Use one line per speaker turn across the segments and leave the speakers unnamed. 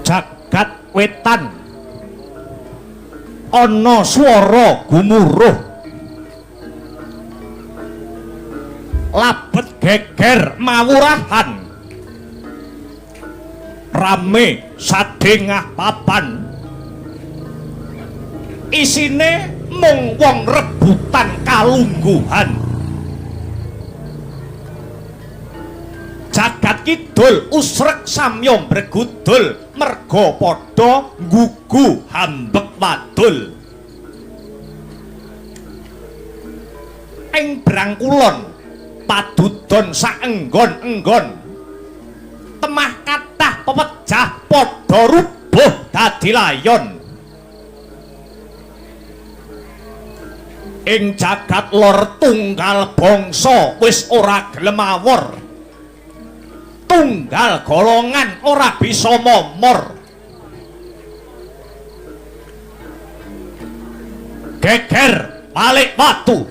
Jagat wetan ana swara gumuruh, labet geger mawurahan, rame sadengah papan, isine mung wong rebutan kalungguhan. Jagat kidul usrek samya mbregudul, merga padha nggugu hambek wadul. Ing Brangkulon padudon saenggon-enggon, temah kathah pepejah padha rubuh dadi layon. Ing jagat lor tunggal bangsa wis ora gelem awor, tunggal golongan ora bisa momor. Geger balik watu.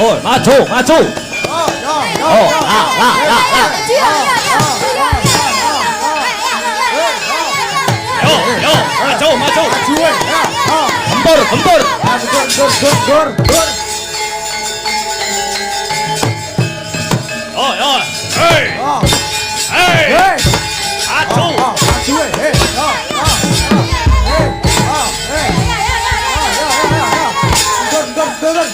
Oh, maju, maju. Oh, la, la, la, la. Yo, yo, maju, maju. Gempur, gempur.
Gor, gor.
Oh, yo. Hey. Hey.
Hey.
Maju.
Maju, hey. Hey. Hey. Gor, gor, gor.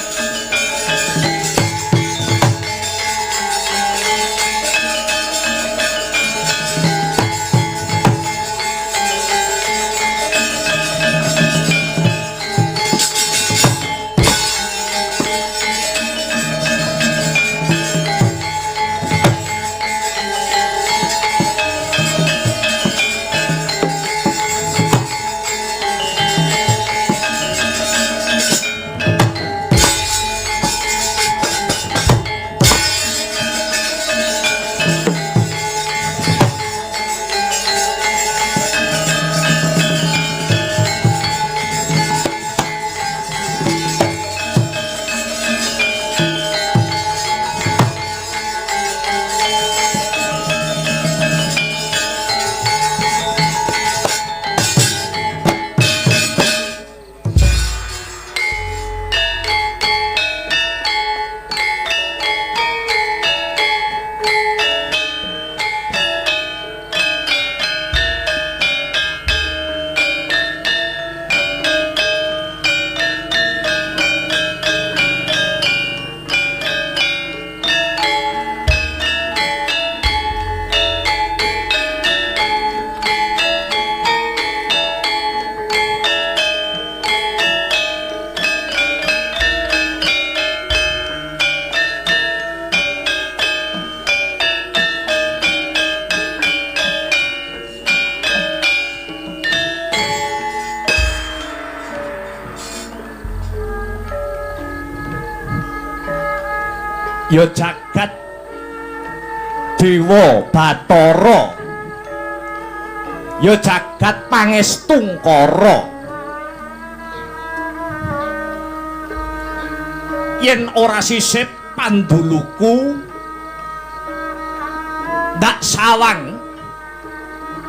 Ya jagat Dewa Bathara, ya jagat Pangestungkara, yen ora sisip panduluku ndak sawang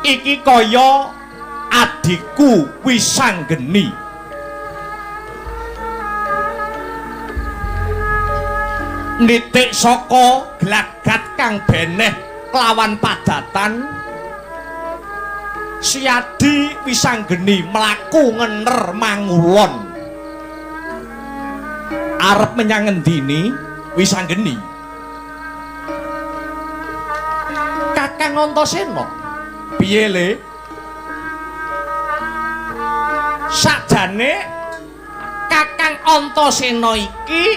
iki kaya adhiku Wisanggeni. Nitik saka glagat kang beneh kelawan padatan Siadi Wisanggeni mlaku ngener mangulon. Arep menyang ngendini Wisanggeni? Kakang Antasena. Piye le? Sakjane Kakang Antasena iki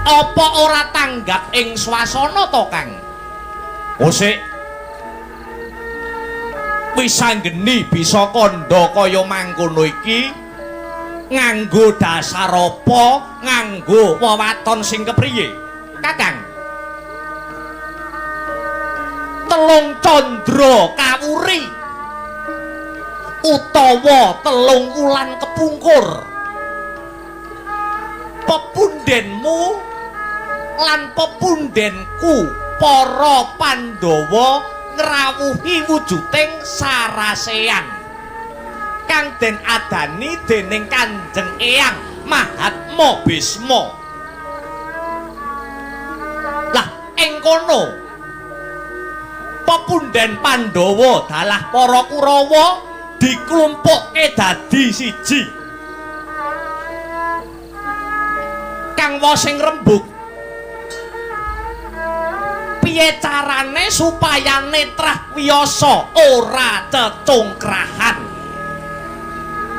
apa ora tanggap ing swasana to, Kang? Kosik. Wisanggeni bisa kandha kaya mangkono iki nganggo dasar apa, nganggo wewaton sing kepriye? Kakang. Telung candra kawuri utawa telung wulan kepungkur. Pepundenmu lan pepundenku para Pandhawa ngrawuhi wujuding sarasean kang den adani dening Kanjeng Eyang Mahatma Bisma. Lah ing kono pepunden Pandhawa dalah para Kurawa diklumpukke dadi siji. Kang wosing rembug piye carane supaya netrah wiyasa ora cecungkrahan?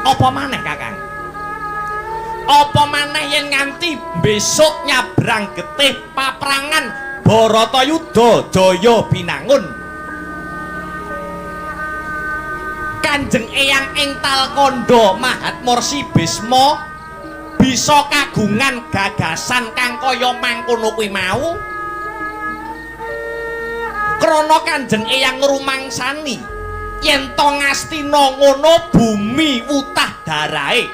Apa maneh, Kakang? Apa maneh yen nganti besok nyabrang getih paprangan Bharatayuda Jaya Binangun? Kanjeng Eyang ing Talkandha Mahatma Rsi Bisma bisa kagungan gagasan kang kaya mangkono kuwi mau? Krana Kanjeng Eyang ngrumangsani yen to Ngastina ngono bumi wutah darahe,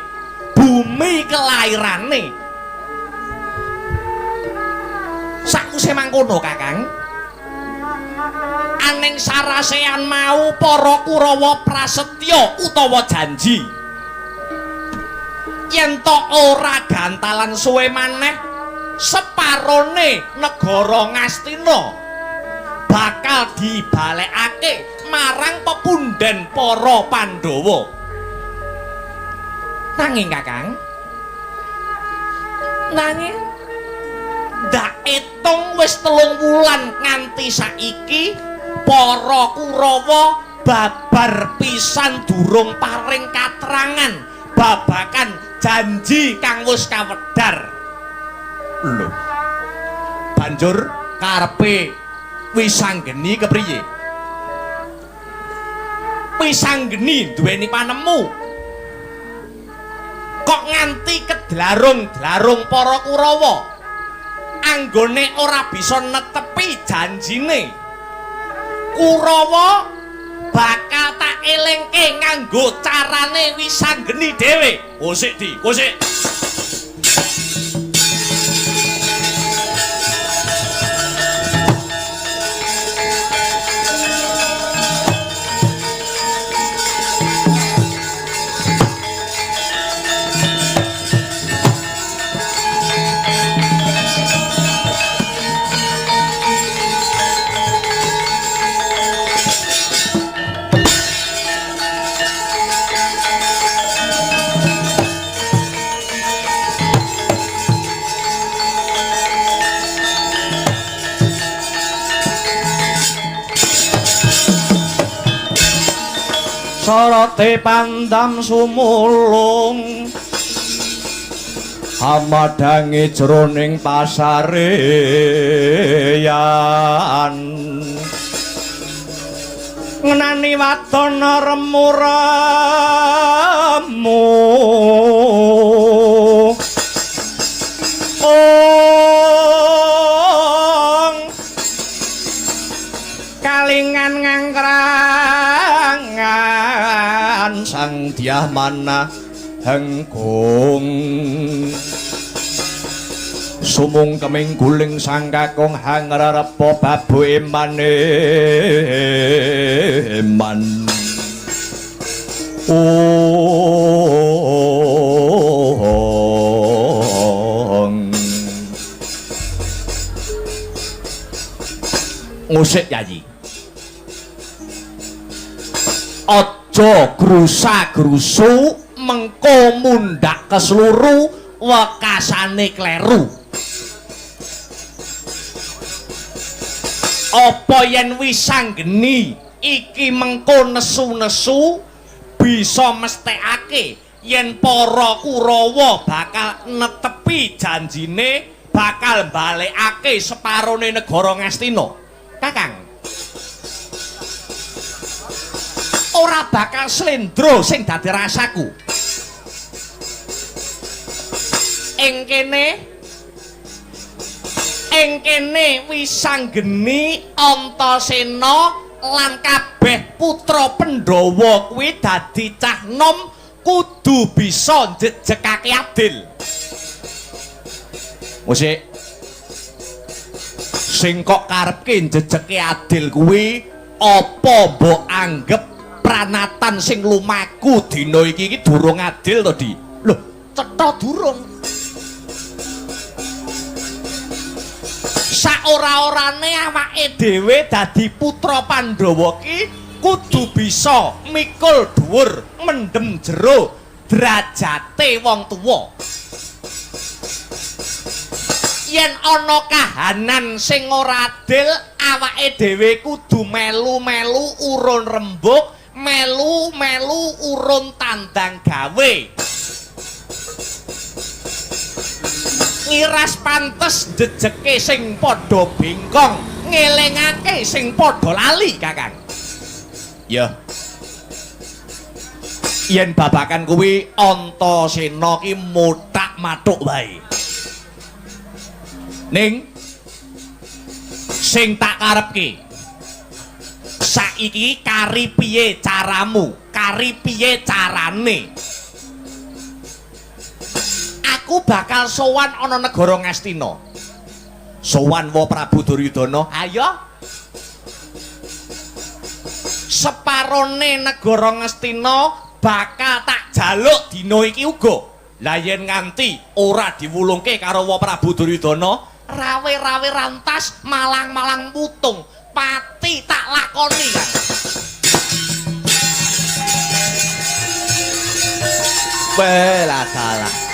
bumi kelairane. Sakwise mangkono, Kakang, aning sarasean mau para Kurawa prasetya utawa janji yen to ora gantalan suwe maneh separone negara Ngastina bakal dibalekake marang pepunden para Pandhawa. Nanging, Kakang, nanging ndak etung wis 3 wulan nganti saiki para Kurawa babar pisan durung paring katrangan babakan janji kang wis kawedar. Lho. Banjur karepe Wisanggeni kepriye? Wisanggeni duweni panemu. Kok nganti kedlarung-dlarung para Kurawa anggone ora bisa netepi janjine. Kurawa bakal tak elingke nganggo carane Wisanggeni dhewe. Kosik di, kosik. Sorote pandam sumulung amadangi jroning pasareyan, ngenani wadon remu-remu ong kalingan ngangkrangan sang dyah manah hengkung sumung keming guling sang kakung hangrarepa babuke maneman. Ong ngusik Yayi. Aja grusa-grusu mengko mundhak kesluru wekasane kleru. Apa yen Wisanggeni iki mengko nesu-nesu bisa mesthekake yen para Kurawa bakal netepi janjine bakal balekake separone negara Ngastina. Kakang, ora bakal slendro sing dadi rasaku. Ing kene Wisanggeni, Antasena lan kabeh putra Pandhawa kuwi dadi cah nom kudu bisa njejekake adil. Musik sing kok karepke njejeke adil kuwi apa mbok anggep pranatan sing lumaku dina iki iki durung adil to, Di? Lho, cetha durung. Saora-orane awake dhewe dadi putra Pandhawa ki kudu bisa mikul dhuwur, mendem jero derajate wong tuwa. Yen ana kahanan sing ora adil, awake dhewe kudu melu-melu urun rembug, melu-melu urun tandang gawe. Ngiras pantes jejeke sing padha bengkong, ngelingake sing padha lali, Kakang. Ya. Yen babakan kuwi Antasena ki mothak-mathuk wae. Ning sing tak karepke saiki kari piye caramu, kari piye carane? Aku bakal sowan ana negara Ngastina. Sowan wa Prabu Duryudana. Ayo. Separone negara Ngastina bakal tak jaluk dina iki uga. Lah yen nganti ora diwulungke karo wa Prabu Duryudana, rawe-rawe rantas malang-malang putung, pati tak lakoni, Kang. Welah salah.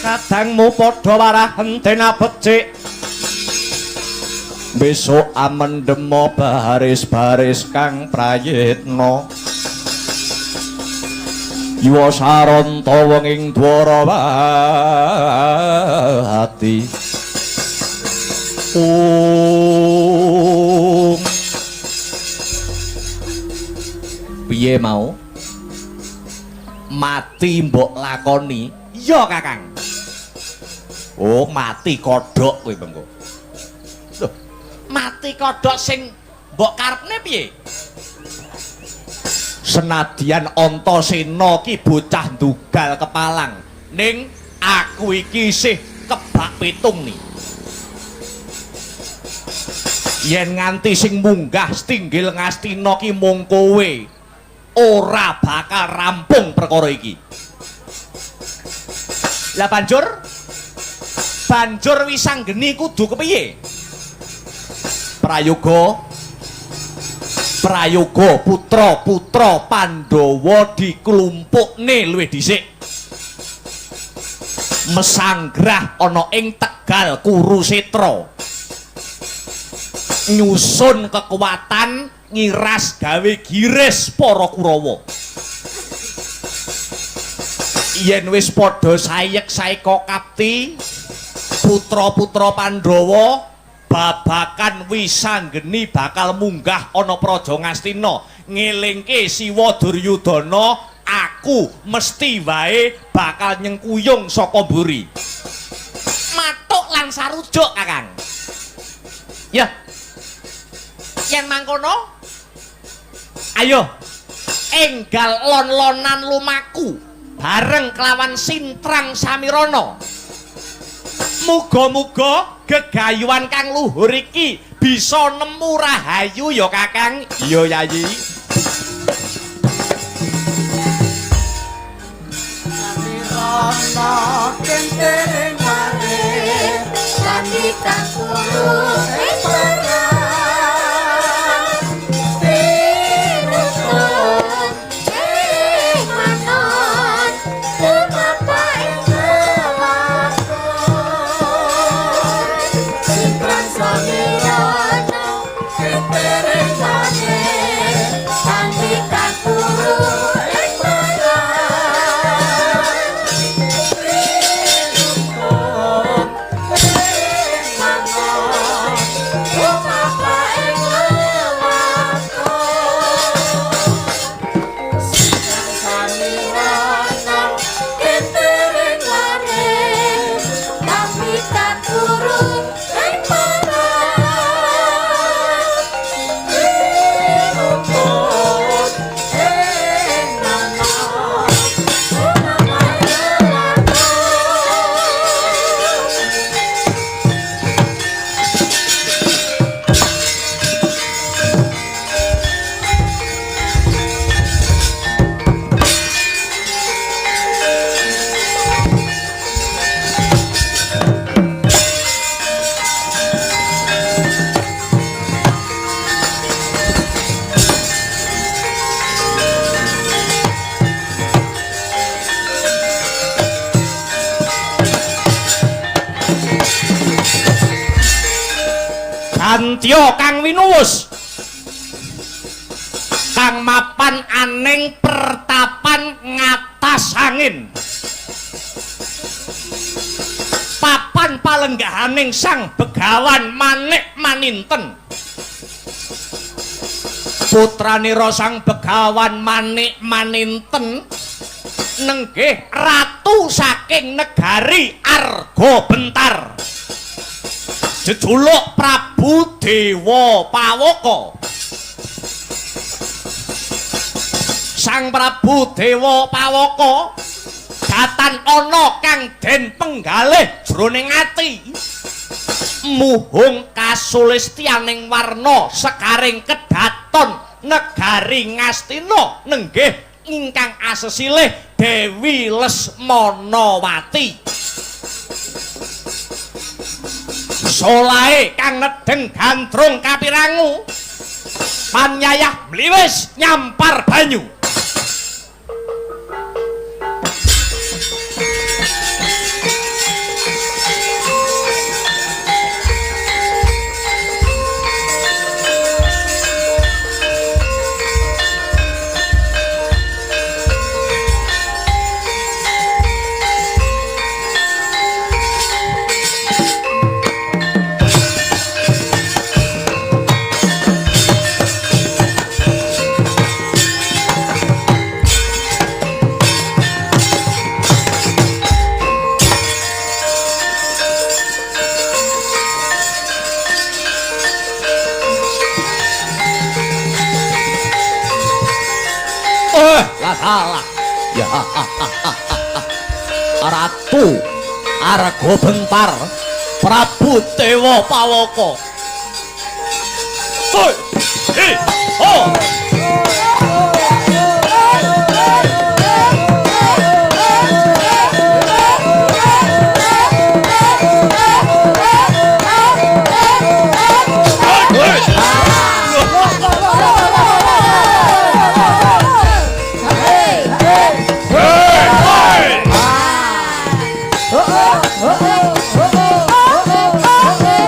Kadangmu padha warahen dena becik. Besok amendemo baris-baris kang prayitna. Yuwa saranta wenging Dwarawati. Om. Piye mau? Mati mbok lakoni? Iya, Kakang. Oh, mati kodhok kowe mengko. Loh, mati kodhok sing mbok karepne piye? Senadyan Antasena ki bocah ndugal kepalang, ning aku iki isih kebak pitung nih. Yen nganti sing munggah stinggil Ngastina ki mung kowe, ora bakal rampung perkara iki. Lah banjur Wisanggeni kudu kepiye? Prayoga putra-putra Pandhawa diklumpukne luwih dhisik. Mesanggrah ana ing Tegal Kurusetra. Nyusun kekuatan ngiras gawe giris para Kurawa. Yen wis padha sayek saeka kapti putra-putra Pandhawa babakan Wisanggeni bakal munggah ana Praja Ngastina ngelingke Siwa Duryudana, aku mesti wae bakal nyengkuyung saka mburi. Matuk lan sarujuk, Kakang. Ya. Yen mangkono, ayo enggal lon-lonan lumaku bareng kelawan Sintrang Samirana. Muga-muga Gegayuhan kang luhur iki bisa nemu rahayu ya Kakang. Iya Yayi.
Samirana kentering mare
Kanthi kang kuru ing perang Tinutun ing manon tumapa ing lelakon.
Sintran samirana kentering mare
Kanthi kang kuru ing perang
Tinutun ing manon
tumapa ing lelakon.
Sintran samirana kentering mare
Kami tak turun ing perang
Tinutun ing manon
tumapa ing lelakon.
Gantya kang winuwus kang mapan aning pertapan ngatas angin, papan palenggahaning Sang Begawan Manik Maninten. Putranira Sang Begawan Manik Maninten nenggih ratu saking negari Arga Bentar, jejuluk Prabu Dewa Pawaka. Sang Prabu Dewa Pawaka datan ana kang den penggalih jroning ati, muhung kasulistyaning warna sekaring kedaton negari Ngastina nenggih ingkang asesilih Dewi Lesmanawati. Solahe kang nedeng gandrung kapirangu panyayah mliwis nyampar banyu. Lah salah. Ya. Ratu Arga Bentar Prabu Dewa Pawaka. Hoi. Hi. Ho. Hoi. Hoi.
Oh, oh, oh, oh, oh, oh, oh, oh, oh, oh, oh, oh, oh.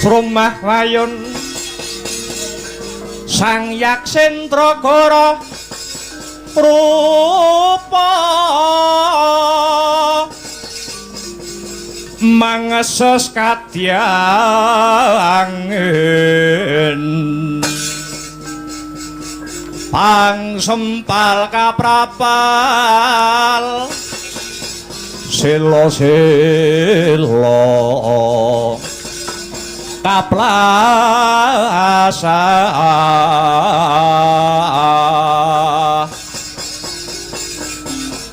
Sromah wayun Sang Yaksendra Gara rupa mangeses kadya angin pangsempal kaprapal sela-sela kaplasa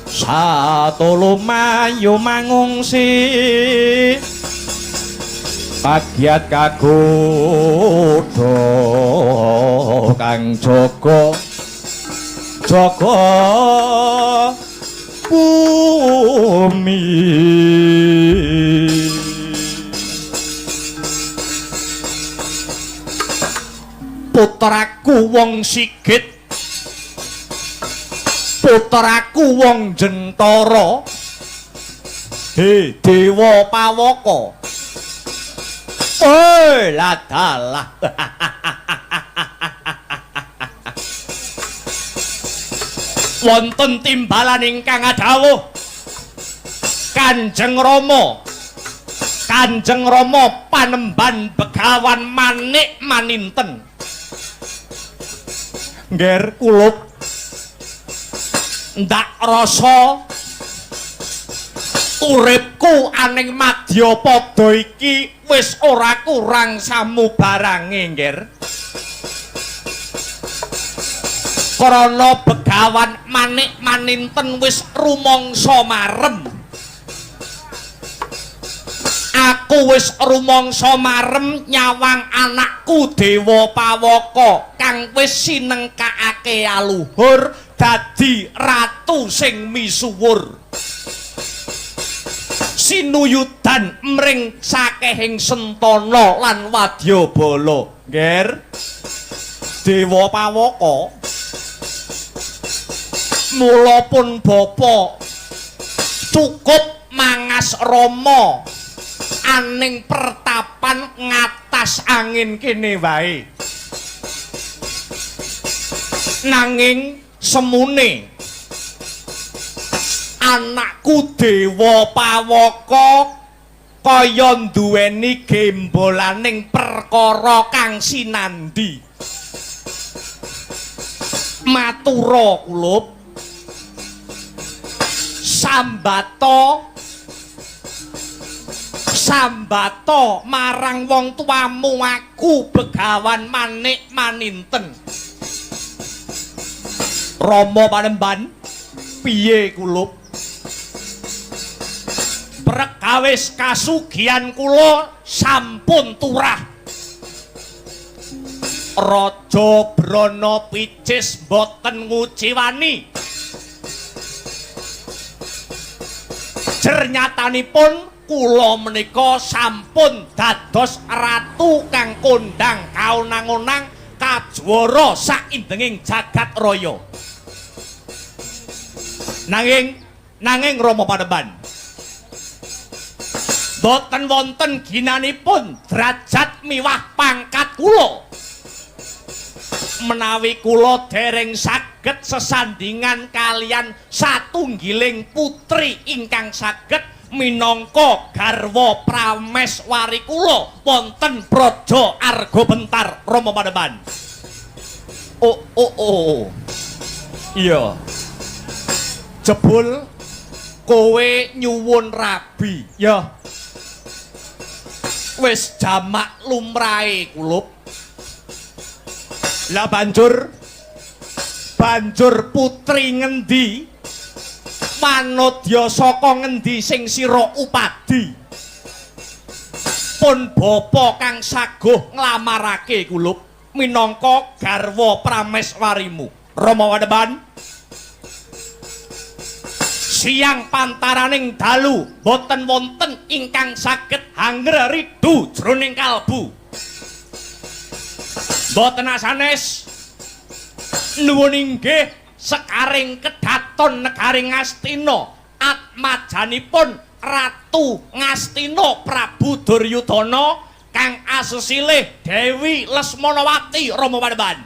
satulu mayu mangungsi kagiat kagodha kang jaga jaga bumi. Putraku wong Sigit, putraku wong Jentara, he Dewa Pawaka. Oi ladalah. Wonten timbalan ingkang adhawuh Kanjeng Rama, Kanjeng Rama panemban Begawan Manik Maninten. Ngger kulup ndak rasa uripku aning madyapada iki wis ora kurang samubarange, ngger. Krana Begawan Manik Maninten wis rumangsa marem. Aku wis rumangsa marem nyawang anakku Dewa Pawaka kang wis sinengkakake aluhur dadi ratu sing misuwur. Sinuyudan mring sakehing sentana lan wadyabala. Ngger Dewa Pawaka, mula pun bapa cukup mangas rama aning pertapan ngatas angin kene wae. Nanging semune anakku Dewa Pawaka kaya nduweni gembolaning perkara kang sinandi. Matura kulup sambata sambata marang wong tuamu aku Begawan Manik Maninten. Rama panemban piye kulup? Prekawis kasugihan kula sampun turah. Raja Brana Picis boten nguciwani. Jernyatanipun kula menika sampun dados ratu kang kondang kaonang-onang kajuara saindenging jagat raya. Nanging Rama panemban boten wonten ginanipun derajat miwah pangkat kula. Menawi kula dereng saged sesandingan kalian satunggiling putri ingkang saged minangka garwa prameswari kula wonten Praja Argabentar. Rama panemban. Oh oh oh. Iya. Jebul kowe nyuwun rabi. Ya. Wis jamak lumrahe kulup. Lah banjur putri ngendi? Manodya saka ngendi sing sira upadi? Pun bapa kang saguh nglamarake kulup minangka garwa prameswarimu. Rama panemban. Siang pantaraning dalu boten wonten ingkang saged hangre ridu jroning kalbu. Boten asanes nuwun inggih sekaring kedaton negari Ngastina atmajanipun Ratu Ngastina Prabu Duryudana Kang asesilih Dewi Lesmanawati Rama Panembahan.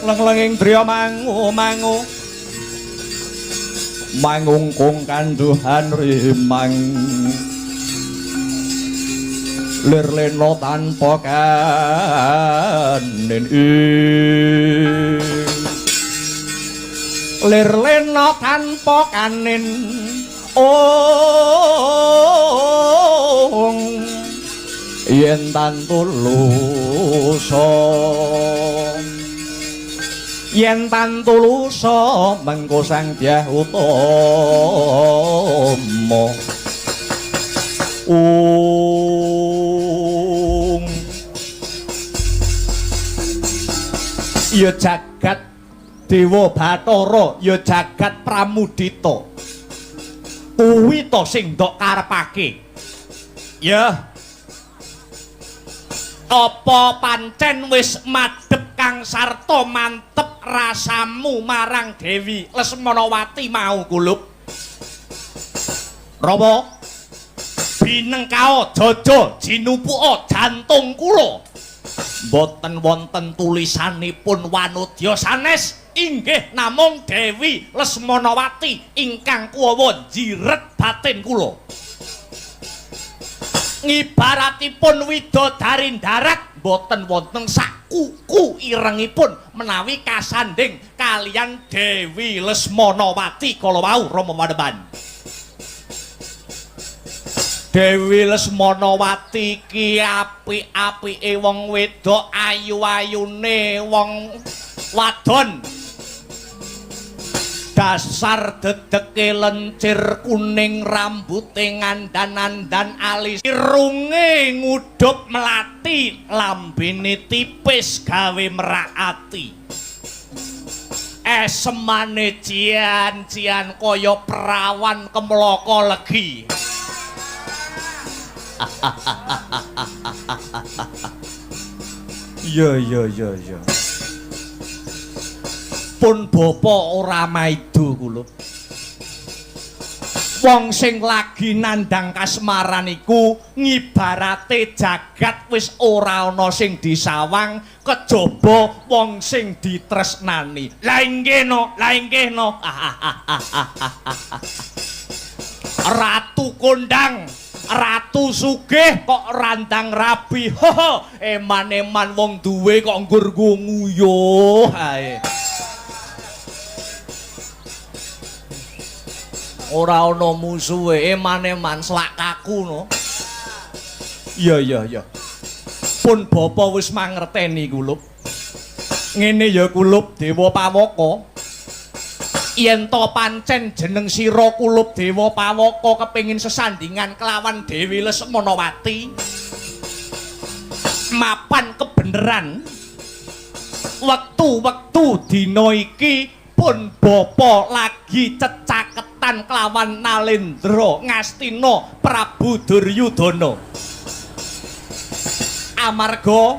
Leng-lenging driya mangu-mangu mangungkung kanduhan rimang lir lena tanpa kanin lir lena tanpa kanin ong yen tantu lusa yen tantulusa mengko Sang Dyah Utama ung ya jagat Dewa Bathara ya jagat Pramudita kuwi to sing ndok karepake ya apa pancen wis madhep kang sarta mantep rasamu marang Dewi Lesmanawati mau kulup Rama binengkao jaja jinupuka jantung kula mboten wonten tulisanipun wanudya sanes inggih namung Dewi Lesmanawati ingkang kuwawa njiret batin kula ngibaratipun widodari darat mboten wonten sak kuku irengipun menawi kasanding kalian Dewi Lesmanawati kala wau Rama Panembahan. Dewi Lesmanawati ki apik-apike wong wedok ayu-ayune wong wadon dasar dedeke lencir kuning rambute ngandan-andan alis irunge ngudhup melati lambene tipis gawe merak ati esemane cian-cian kaya perawan kemlaka legi. Iya iya iya iya pun bapa ora maido kula. Wong sing lagi nandhang kasmaran iku ngibarate jagat wis ora ana sing disawang kejaba wong sing ditresnani. Lah inggih no, lah inggih no. Ratu kondang, ratu sugih kok randang rabi. Eman-eman wong duwe kok nggur nguyuh ae. Ora ana musuhe, eman-eman selak kaku no. Iya iya iya. Pun bapa wis mangerteni kulup. Ngene ya kulup Dewa Pawaka. Yen to pancen jeneng sira kulup Dewa Pawaka kepengin sesandingan kelawan Dewi Lesmanawati. Mapan kebeneran. Wektu-wektu dina iki pun bapa lagi cecaketan kelawan Nalendra Ngastina Prabu Duryudana. Amarga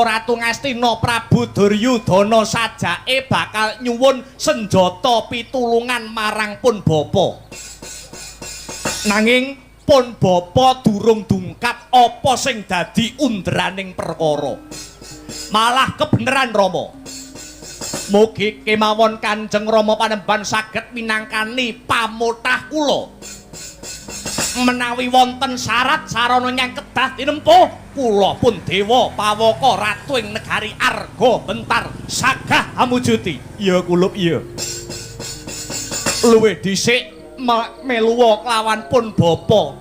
Ratu Ngastina Prabu Duryudana sajake bakal nyuwun senjata pitulungan marang pun bapa. Nanging pun bapa durung dungkap apa sing dadi undraning perkara. Malah kebeneran Rama. Mugi kemawon Kanjeng Rama Panembahan saged minangkani pamotah kula. Menawi wonten syarat sarana ingkang kedah tinempuh, kula pun Dewa Pawaka ratu ing negari Arga Bentar sagah amujuti. Iya kulup iya. Luwih dhisik meluwa kelawan pun bapa.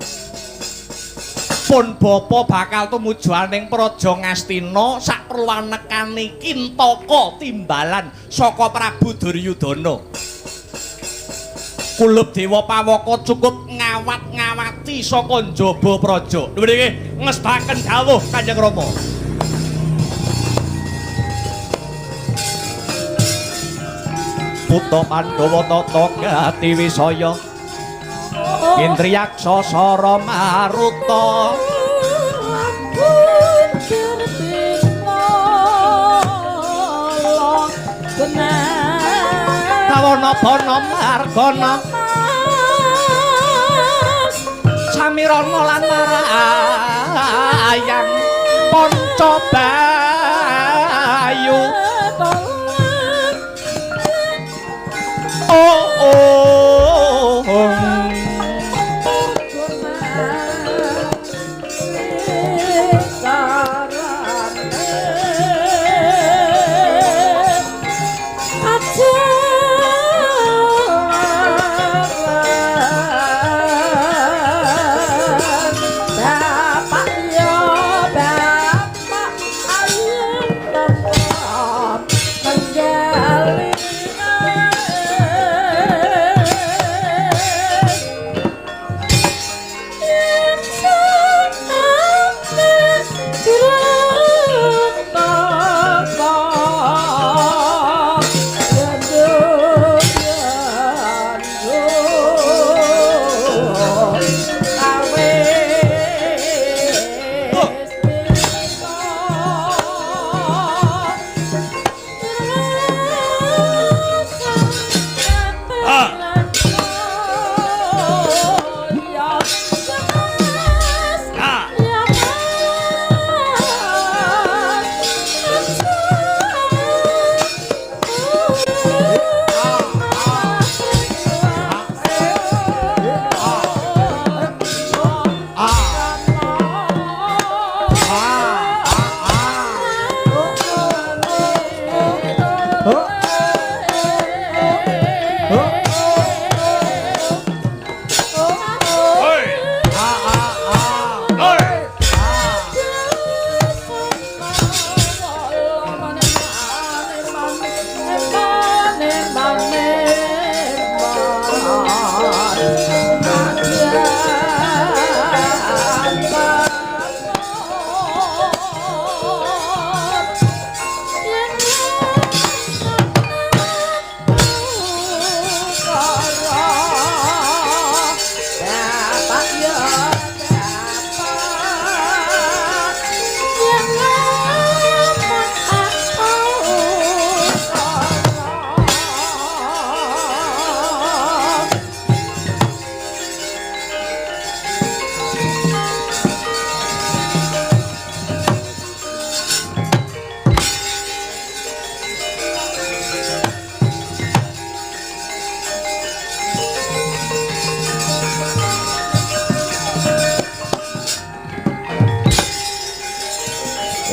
Pun bapa bakal tumuju aning Praja Ngastina saperluan nekani Kintaka timbalan saka Prabu Duryudana. Kulub Dewa Pawaka cukup ngawat-ngawati saka njaba praja. Mriki ngestaken dawuh Kanjeng Rama. Putra Pandhawa tata gati wisaya Indriyaksa sara maruta Tawana bana margana Samirana lan marayang Panca bayu. Oh oh, oh.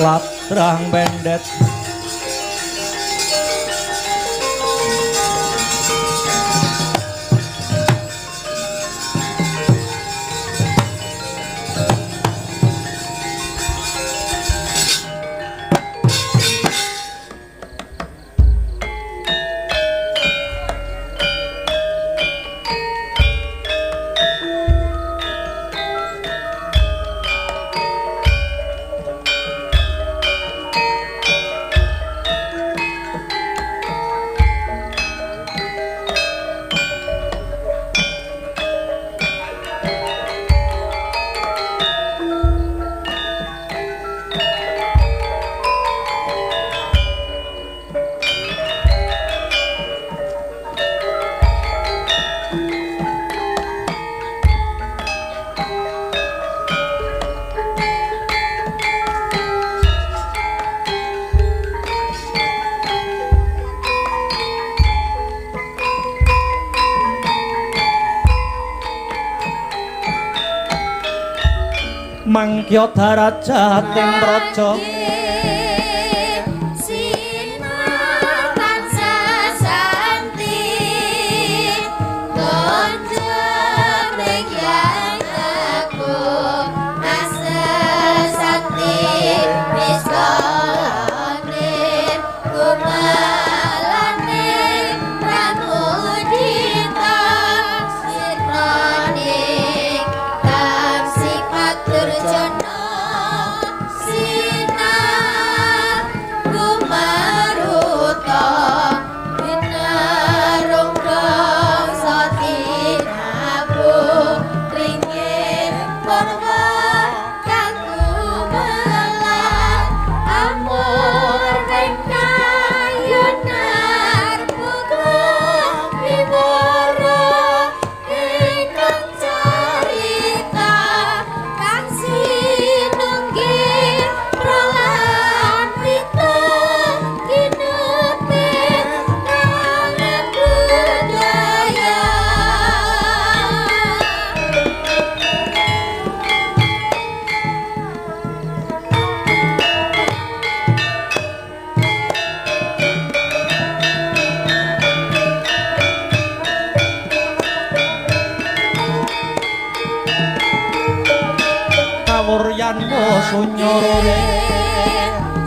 Ladrang pendet mangkya darajating praja. Sunya rore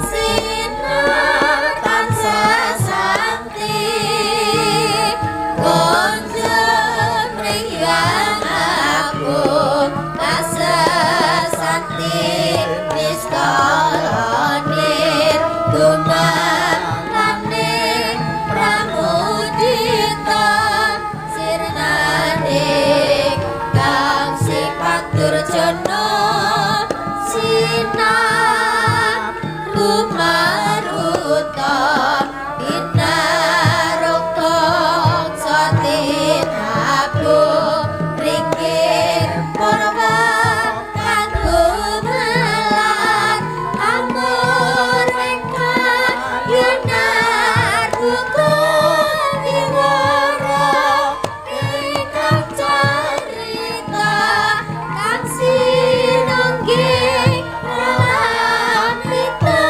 Sinar tansah santi konjen mriyang aku kasesanti niskalane dumatane pramudita sirnane kang sifat durjana sinar lumaruta binarokta satinabu ringkir purwa kanggo melar amur yunar buku wiwara ingkang carita kang sinungging pralamita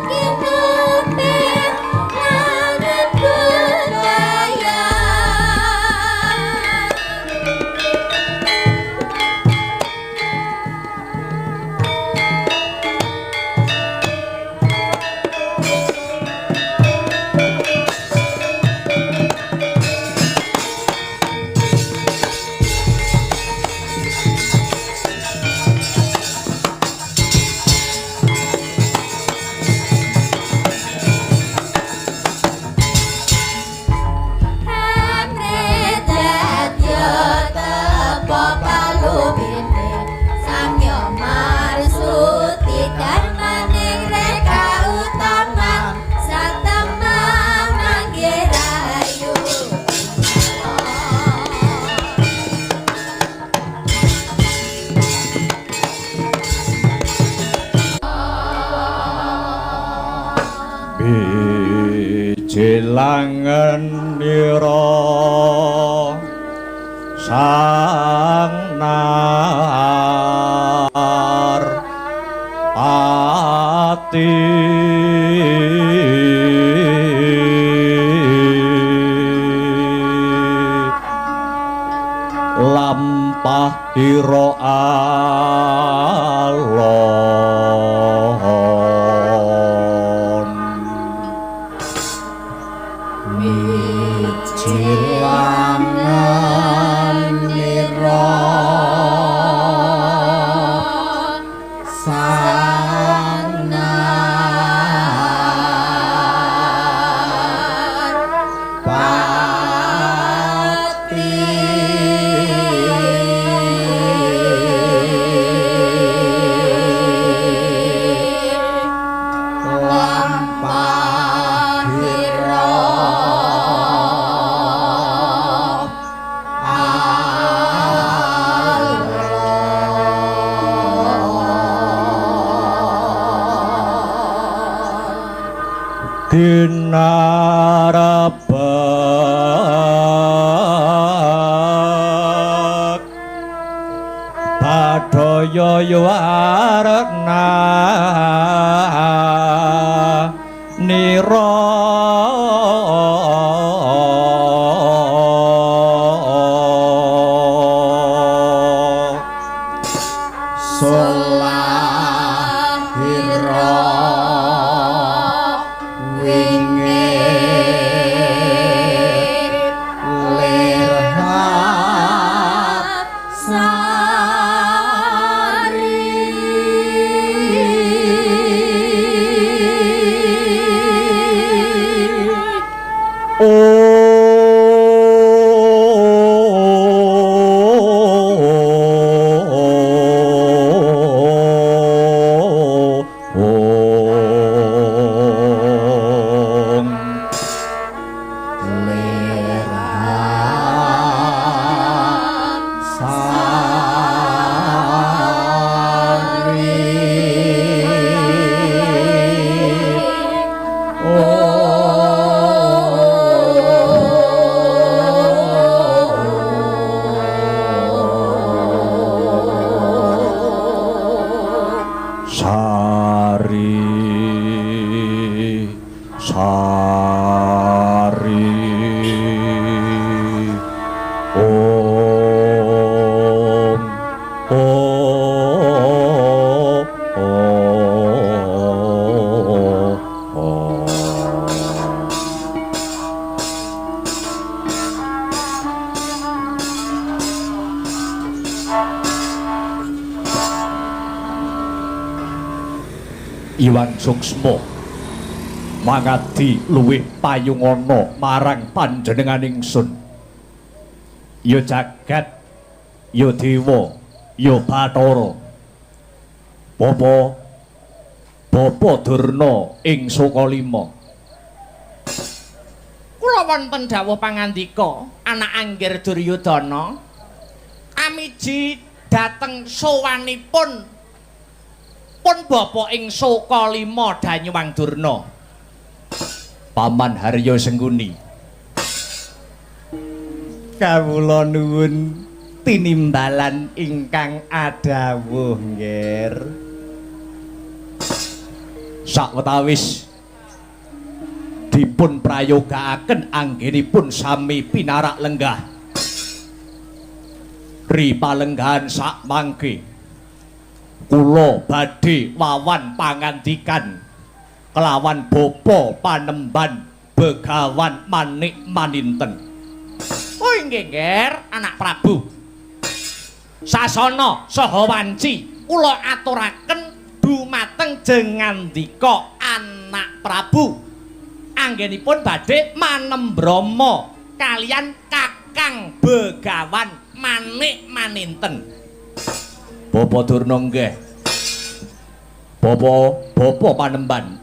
kinupit langet budaya.
Bijilangen nira sang nar pati lampah ira alon.
Wijilangan nira sang nar pati lampah ira
Ginarabek Badaya yuwarna nira
Solahira wingit lirhap
sari.
Om.
Lirhap sari.
Sari sari. Iwan Suksma mangadi luwih payungana marang panjenengan ingsun. Ya jagat, ya dewa, ya bathara. Bapa Bapa Durna ing Sukalima.
Kula wonten dawuh pangandika anak Anggir Duryudana amiji dhateng sowanipun pun bapa ing Sukalima Danyuwang Durna.
Paman Harya Sengkuni.
Kawula nuwun tinimbalan ingkang adawuh, Nggir.
Sawetawis dipun prayogaaken anggenipun sami pinarak lenggah ri palenggahan sak mangke kula badhe wawan pangandikan kelawan bapa panemban Begawan Manik Maninten.
Oh inggih, Nger, anak Prabu. Sasana saha wanci kula aturaken dumateng jengandika anak Prabu. Anggenipun badhe manembrama kalian Kakang Begawan Manik Maninten.
Bapa Durna nggih. Bapa bapa panemban.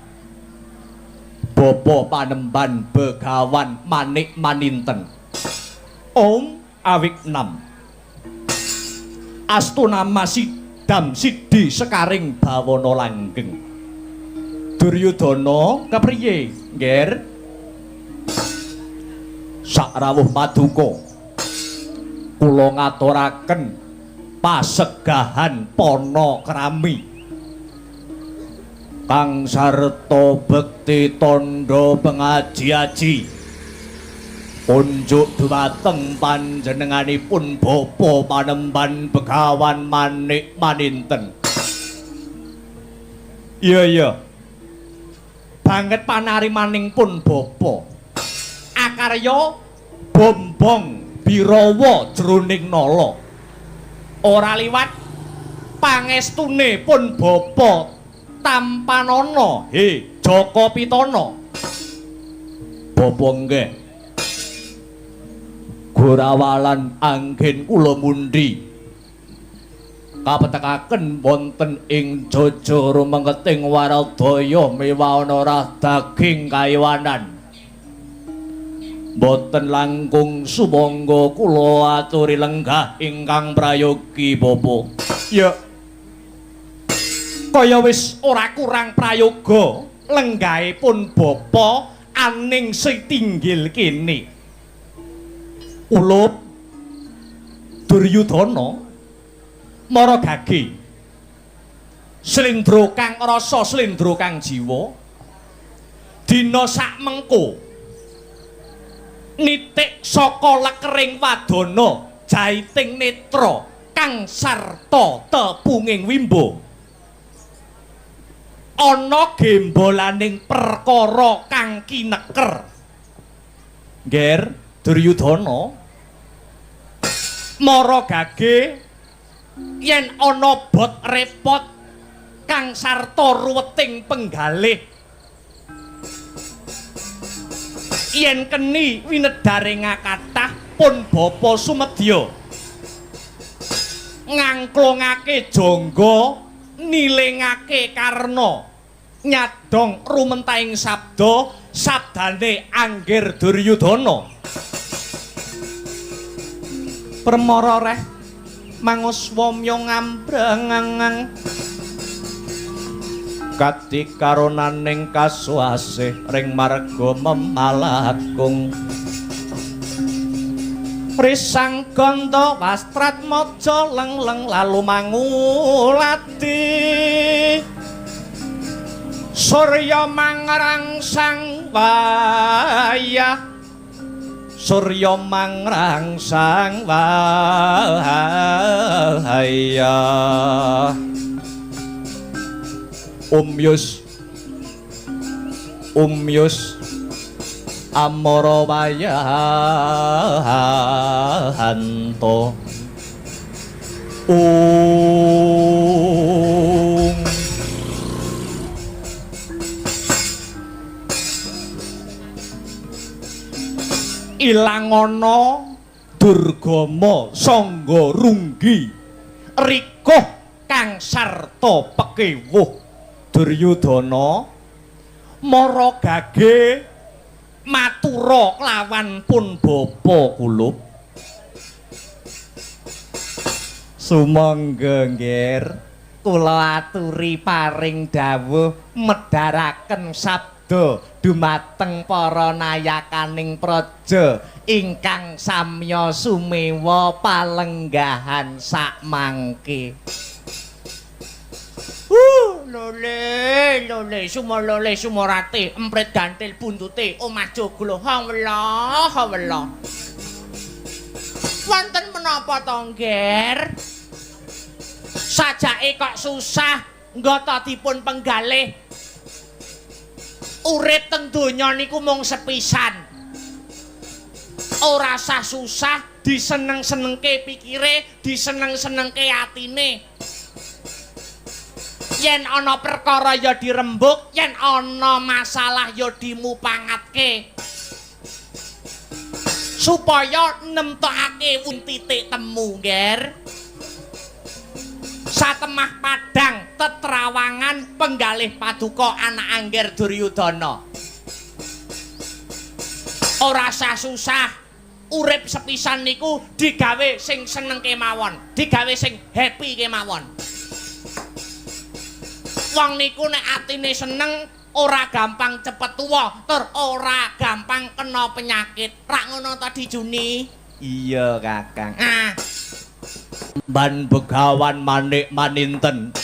Bapa panemban Begawan Manik Maninten. Om awik 6. Astunama sidam sidi sekaring bawana langgeng. Duryudana kepriye, Ngger? Sakrawuh paduka kula ngaturaken pasegahan pana krami kang sarta bekti tandha pengaji-aji kunjuk dumateng panjenenganipun Bapa Panemban Begawan Manik Maninten. Iya iya.
Banget panarimaning pun bapa. Akarya bombong
birawa jroning nala.
Ora liwat pangestune pun bapa tampanana
He
Jaka Pitana.
Bapa nggih. Gorawalan anggen kula mundhi kapetekaken wonten ing Jaja rumengketing waradaya mewaana rah daging kaiwanan. Boten langkung sumangga kula aturi lenggah ingkang prayogi bapa.
Ya. Kaya wis ora kurang prayoga lenggahe pun bapa aning sitinggil kene.
Ulup Duryudana
mara gage slendra kang rasa slendra kang jiwa dina sak mengko nitik saka lekering wadana jaiting netra kang sarta tepunging wimbo ana gembolaning perkara kang kineker.
Ngger Duryudana
mara gage yen ana bot repot kang sarta ruweting penggalih yen keni winedharing kathah pun bapa sumedya ngangklongake jangga nilingake karna nyadong rumentahing sabda sabdane Anggir Duryudana. Permara reh manguswamya ngambrangang
katikaronaning kasuasih ring marga memalakung
risang ganda wastratmaja leng-leng lalu mangulati surya mangrangsang wayah
surya mangrangsang wayah umyus umyus amara wayahanto ung
Ilangana durgama sangga runggi rikuh kang sarta pekewuh. Duryudana mara gage matura kelawan pun bapa kulup. Sumangga nggih, kula aturi paring dawuh medharaken sabda dumateng para nayakaning praja ingkang samya sumewa palenggahan sakmangke. Lole, lole, sumolole, sumorate, emprit gantil buntute, omah joglo, hawela, hawela. Wonten menapa to, Ngger? Sajake kok susah nggota dipun penggalih. Urip teng donya niku mung sepisan. Ora sah susah, diseneng-senengke pikire, diseneng-senengke atine. Yen ana perkara ya dirembuk, yen ana masalah ya dimupangatke. Supaya nemtokake titik temu, Ngger. Satemah padang tetrawangan penggalih paduka anak Angger Duryudana. Ora sah susah, urip sepisan niku digawe sing seneng kemawon, digawe sing happy kemawon. Wong niku nek atine seneng ora gampang cepet tuwa, tur ora gampang kena penyakit. Rak ngono ta Dijuni?
Iya, Kakang.
Ah,
Ban Begawan Manik Maninten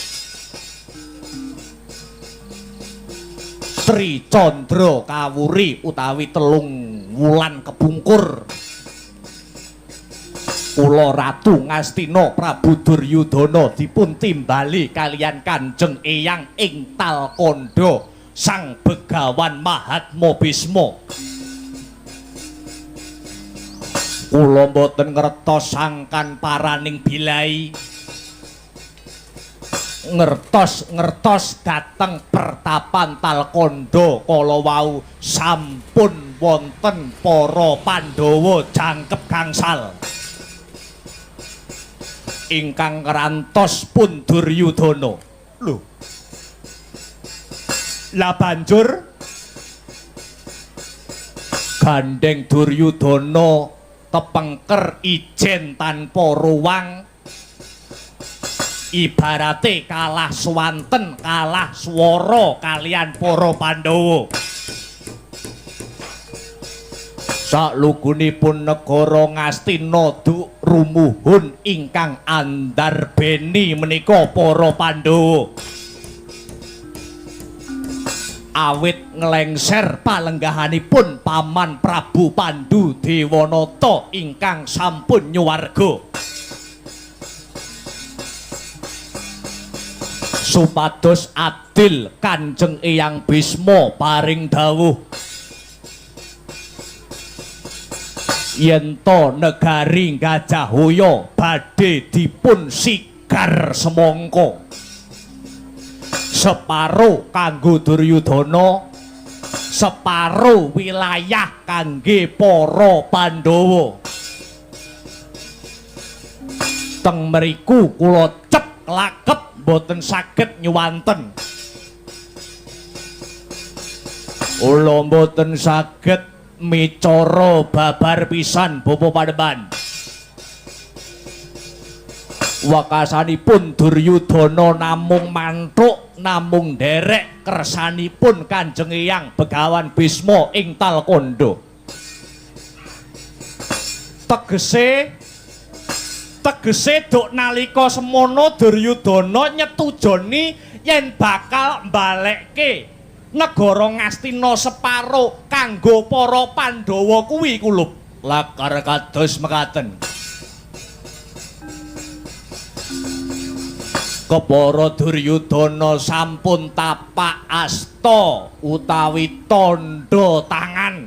Tri Candra kawuri utawi telung wulan kepungkur. Kula Ratu Ngastina Prabu Duryudana dipun timbali kaliyan Kanjeng Eyang ing Talkandha Sang Begawan Mahatma Bisma. Kula mboten ngertos sangkan paraning bilai. Ngertos-ngertos dhateng pertapan Talkandha kala wau sampun wonten para Pandhawa jangkep gangsal. Ingkang ngrantos pun Duryudana. Lho. Lah banjur gandeng Duryudana kepengker ijen tanpa ruwang, ibarate kalah swanten kalah swara kalian para Pandhawa. Saklugunipun negara Ngastina duk rumuhun ingkang andarbeni menika para Pandhawa. Awit nglengser palenggahanipun Paman Prabu Pandu Dewanata ingkang sampun nyuwarga. Supados adil Kanjeng Eyang Bisma paring dawuh yen to negari Gajahhoya badhe dipun sigar semangka. Separo kanggo Duryudana, separo wilayah kangge para Pandhawa. Teng mriku kula cep klakep mboten saged nyuwanten. Kula mboten saged micara babar pisan Bapak Panembahan. Wekasanipun Duryudana namung manthuk, namung nderek kersanipun Kanjeng Eyang Begawan Bisma ing Talkandha. Tegese duk nalika semono Duryudana nyetujoni yen bakal mbalekke negara Ngastina separo kanggo para Pandhawa kuwi kulup. Lakar kados mekaten. Kepara Duryudana sampun tapak asta utawi tandha tangan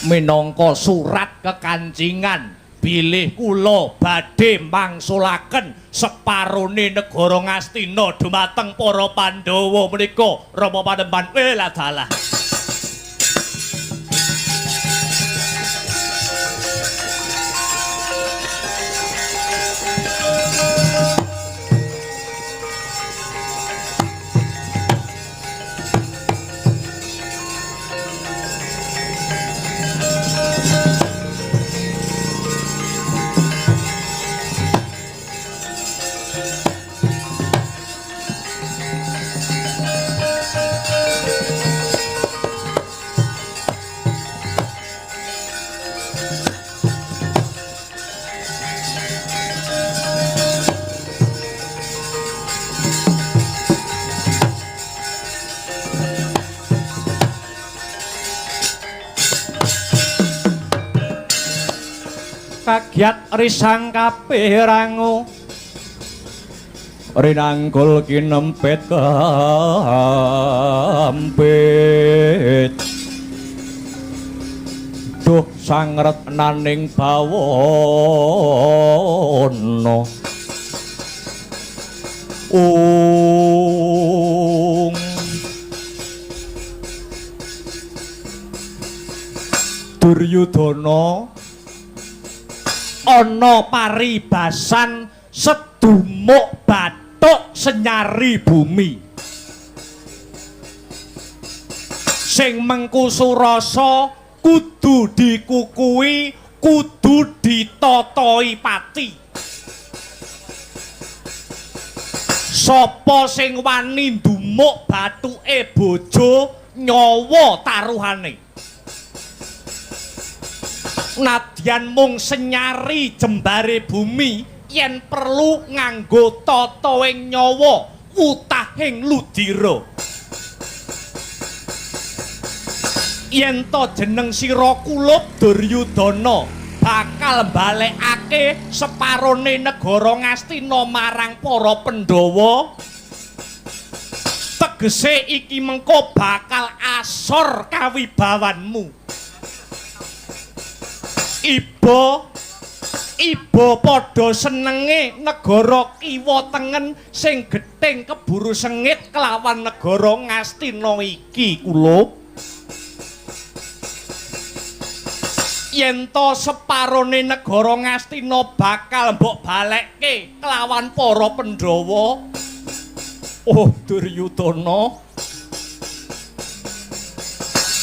minangka surat kekancingan bilih kula badhe mangsulaken separone negara Ngastina dumateng para Pandhawa menika Rama Panembahan. Welah dalah. Kagiat risang kapirangu rinangkul kinempit kampit. Duh sangretnaning bawana. Ung Duryudana ana paribasan sedumuk bathuk senyari bumi. Sing mengku surasa kudu dikukui, kudu ditatoi pati. Sapa sing wani ndumuk bathuke bojo nyawa taruhane. Nadyan mung senyari jembare bumi yen perlu nganggo tata ing nyawa wutahing ludira. Yen to jeneng sira kulup Duryudana bakal mbalekake separone negara Ngastina marang para Pandhawa, tegese iki mengko bakal asor kawibawanmu. Iba iba padha senenge negara kiwa tengen sing gething keburu sengit kelawan negara Ngastina iki kulup. Yen to separone negara Ngastina bakal mbok balekke kelawan para Pandhawa. Oh Duryudana,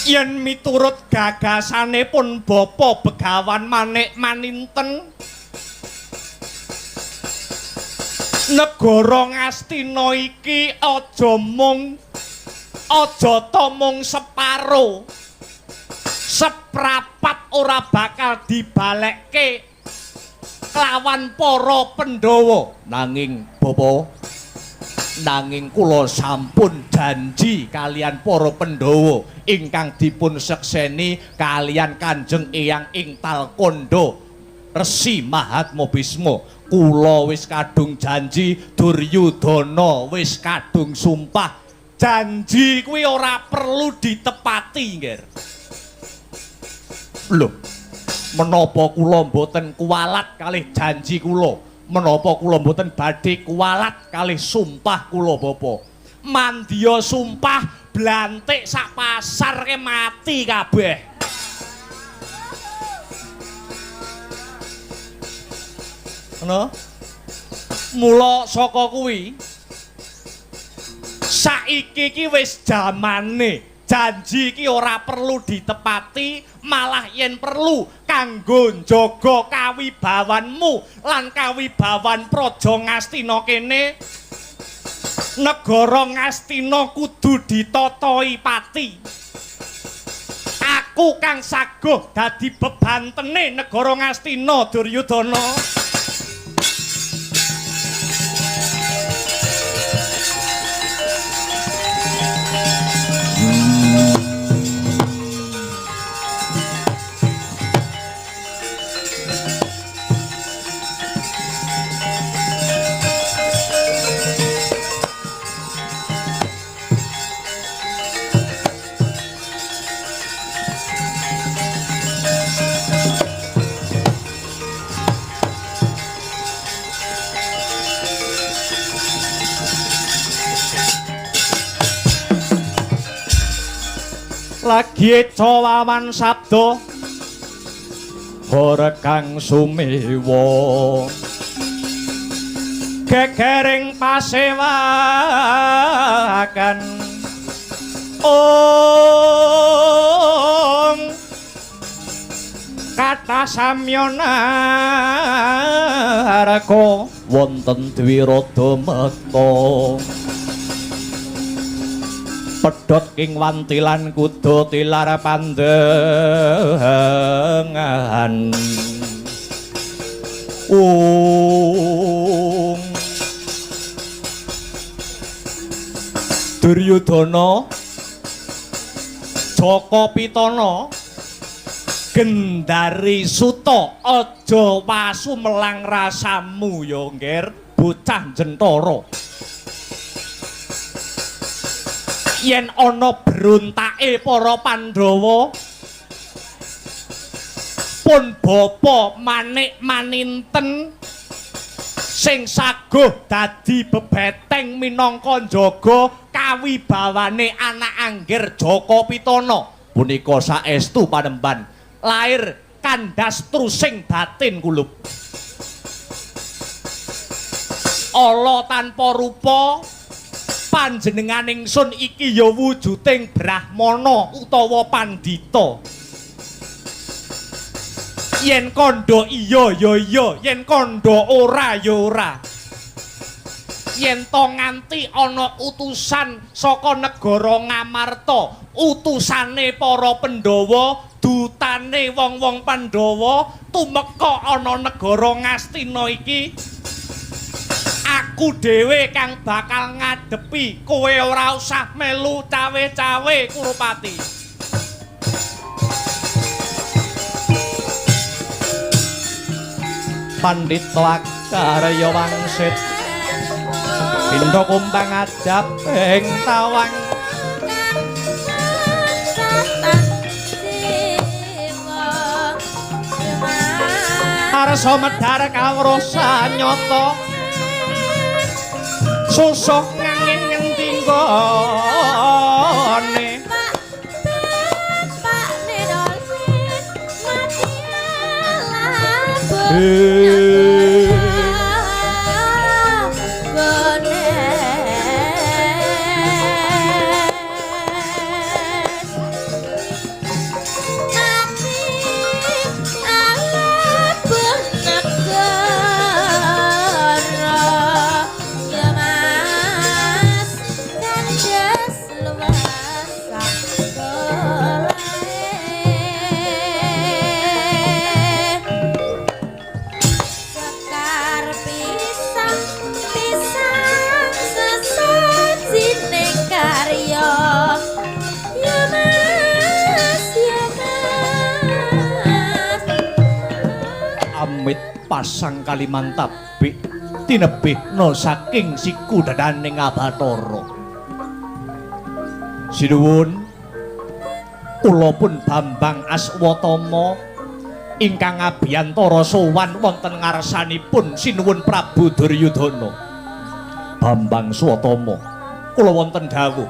yen miturut gagasane pun Bapa Begawan Manik Maninten, negara Ngastina iki aja mung aja ta mung separo, seprapat ora bakal dibalekke kelawan para Pandhawa. Nanging Bapa, nanging kula sampun janji kalian para Pandhawa ingkang dipun sekseni kalian Kanjeng Eyang ing Talkandha Resi Mahatma Bisma. Kula wis kadung janji, Duryudana wis kadung sumpah. Janji kuwi ora perlu ditepati, nggih. Lho, menapa kula mboten kuwalat kalih janji kula? Menapa kula mboten badhe kuwalat kalih sumpah kula, Bapa? Mandya sumpah blantik sak pasar ke mati kabeh. Ngono? Mula saka kuwi saiki iki wis jamane janji iki ora perlu ditepati, malah yen perlu kanggo njaga kawibawanmu lan kawibawan Praja Ngastina kene. Negara Ngastina kudu ditatoi pati. Aku kang saguh dadi bebantene negara Ngastina, Duryudana. Lagi eca wawan sabda ora kang sumewa gegering pasewakan. Ong kata samyana arka wonten dwirada meta pedhot ing wantilan kuda tilar pandengan. Ung Duryudana Jaka Pitana Gendari Suta, aja wasu melang rasamu ya, Ngger, bocah jentara. Yen ana brontake para Pandhawa, pun bapa manik maninten sing saguh dadi bebeteng minangka njaga kawibawane anak angger Jaka Pitana. Punika saestu panemban lair kandas trusing batin kulup. Ala tanpa rupa panjenengan ingsun iki ya wujuding brahmana utawa pandhita. Yen kandha iya ya iya, yen kandha ora ya ora. Yen to nganti ana utusan saka negara Ngamarta, utusane para Pandhawa, dutane wong-wong Pandhawa tumeka ana negara Ngastina iki, aku dhewe kang bakal ngadepi. Kowe ora usah melu cawe-cawe Kurupati. Pandhita Akarya wangsit pindha kumpang ajab ing tawang. Arsa medhar kawruh sanyata, susuh ngangin ngendi nggone. Amit pasang Kalimantabik tinebihna saking siku dadaning Abatara. Sinuwun, kula pun Bambang Aswatama ingkang abiyantara sowan wonten ngarsanipun Sinuwun Prabu Duryudana. Bambang Swatama, kula wonten dawuh.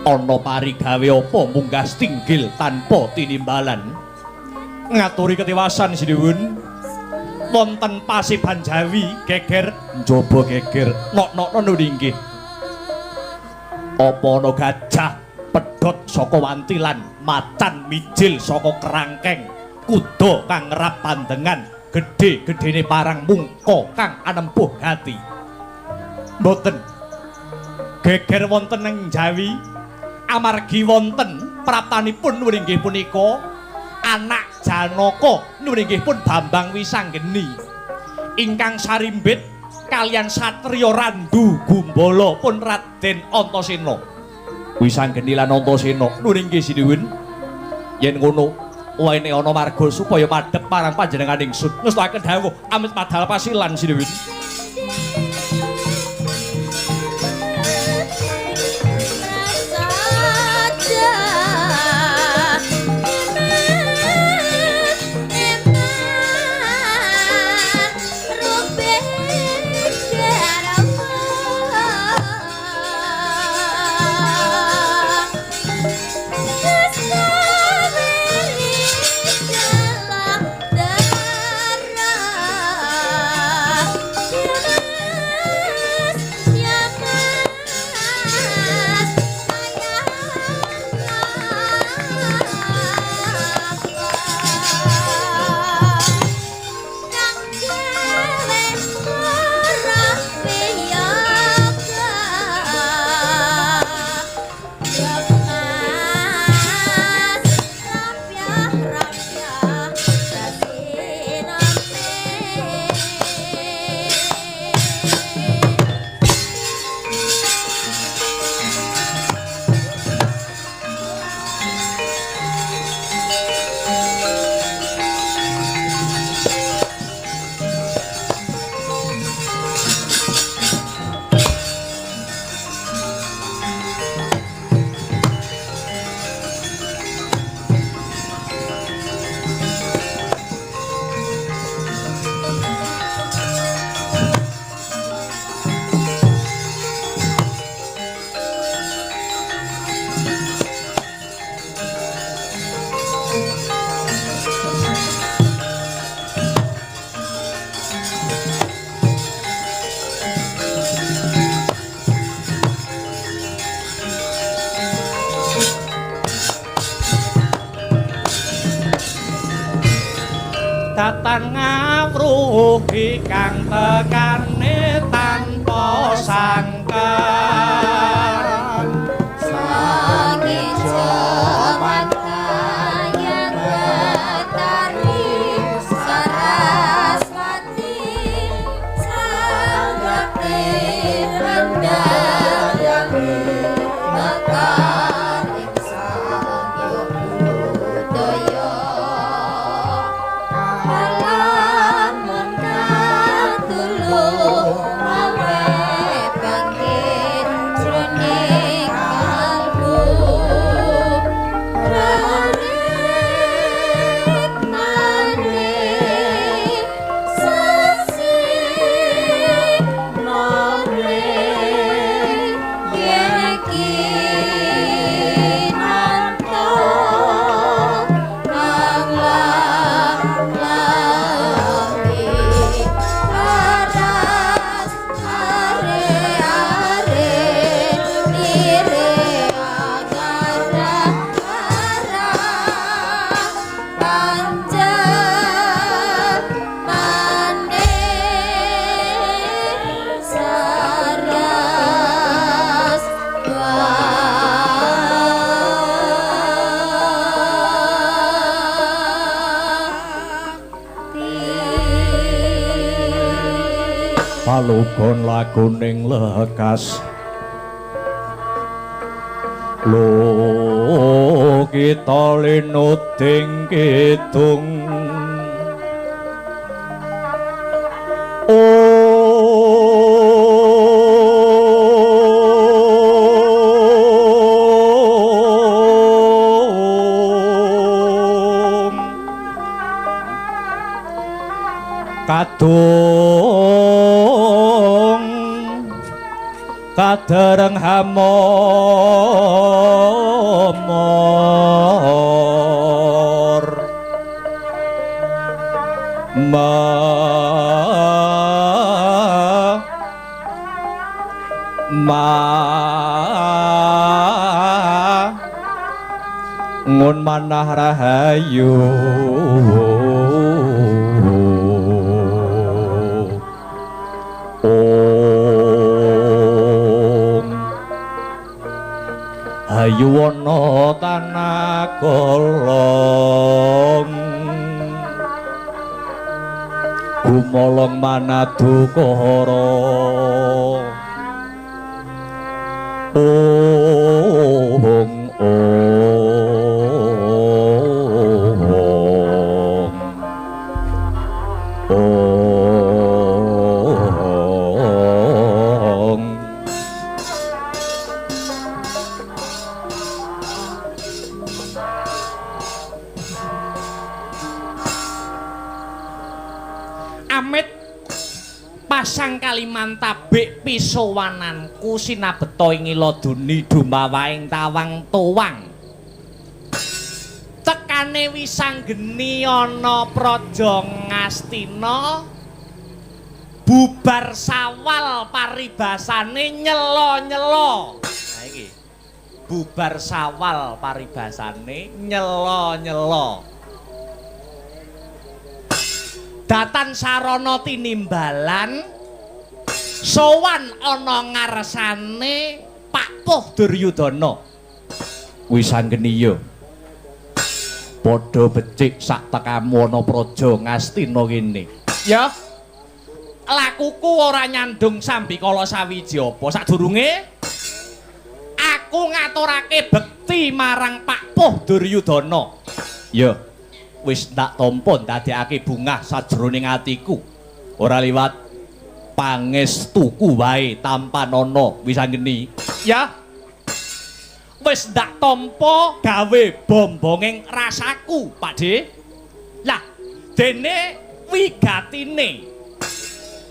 Ana parigawe apa munggah stinggil tanpa tinimbalan? Ngaturi ketiwasan sinuwun, wonten Paseban Jawi geger njaba geger nok-nokno nggih. Apa ana gajah pedhot saka wantilan, macan mijil saka kerangkeng, kuda kang ngerap pandengan, gedhe-gedhene parang mungka kang anempuh gati. Mboten. Geger wonten ing Jawi amargi wonten praptanipun inggih punika anak Janaka inggih pun Bambang Wisanggeni ingkang sarimbit kalian satriya Randu Gumbala pun Raden Antasena. Wisanggeni lan Antasena inggih sinuwun. Yen ngono wene ana marga supaya madhep marang panjenengan ingsun. Ngestakaken dawuh amit padal pasilan sinuwun. Datan ngawruhi kang tekane tanpa sangkan.
Sangeja mataya betari Saraswati sanggate handayani mekar ing sangya budaya kalamun katulung mawe bangkit jroning kalbu Rarit maning sasi nomre yekinanto kang lampi aras are are mire agara ara panjang maning saras
Palugon laguning lekas lo kita linuding kidung. Om kadung kadereng hamomor ma ma ngun manah rahayu. Om Hayu wana tanah kolong gumolong manadukara. Om Om Om. Amit pasang Kalimantabik pisowananku sinabeta ing laduni dumawaing tawang tuwang. Tekane wisanggeni ana praja Ngastina bubar sawal paribasane nyela-nyela. Nah iki. Bubar sawal paribasane nyela-nyela. Datan sarana tinimbalan sowan ana ngarsane Pak Puh Duryudana. Wisanggeni ya. Padha becik sak tekamu ana praja Ngastina kene. Ya. Lakuku ora nyandung sambikala sawiji apa sadurunge aku ngaturake bekti marang Pak Puh Duryudana. Ya. Wis tak tampa ndadekake bungah sajroning atiku. Ora liwat pangestuku wae tampanana wisanggeni. Ya. Wis ndak tampa gawe bombonging rasaku, Pak De. Lah, dene wigatine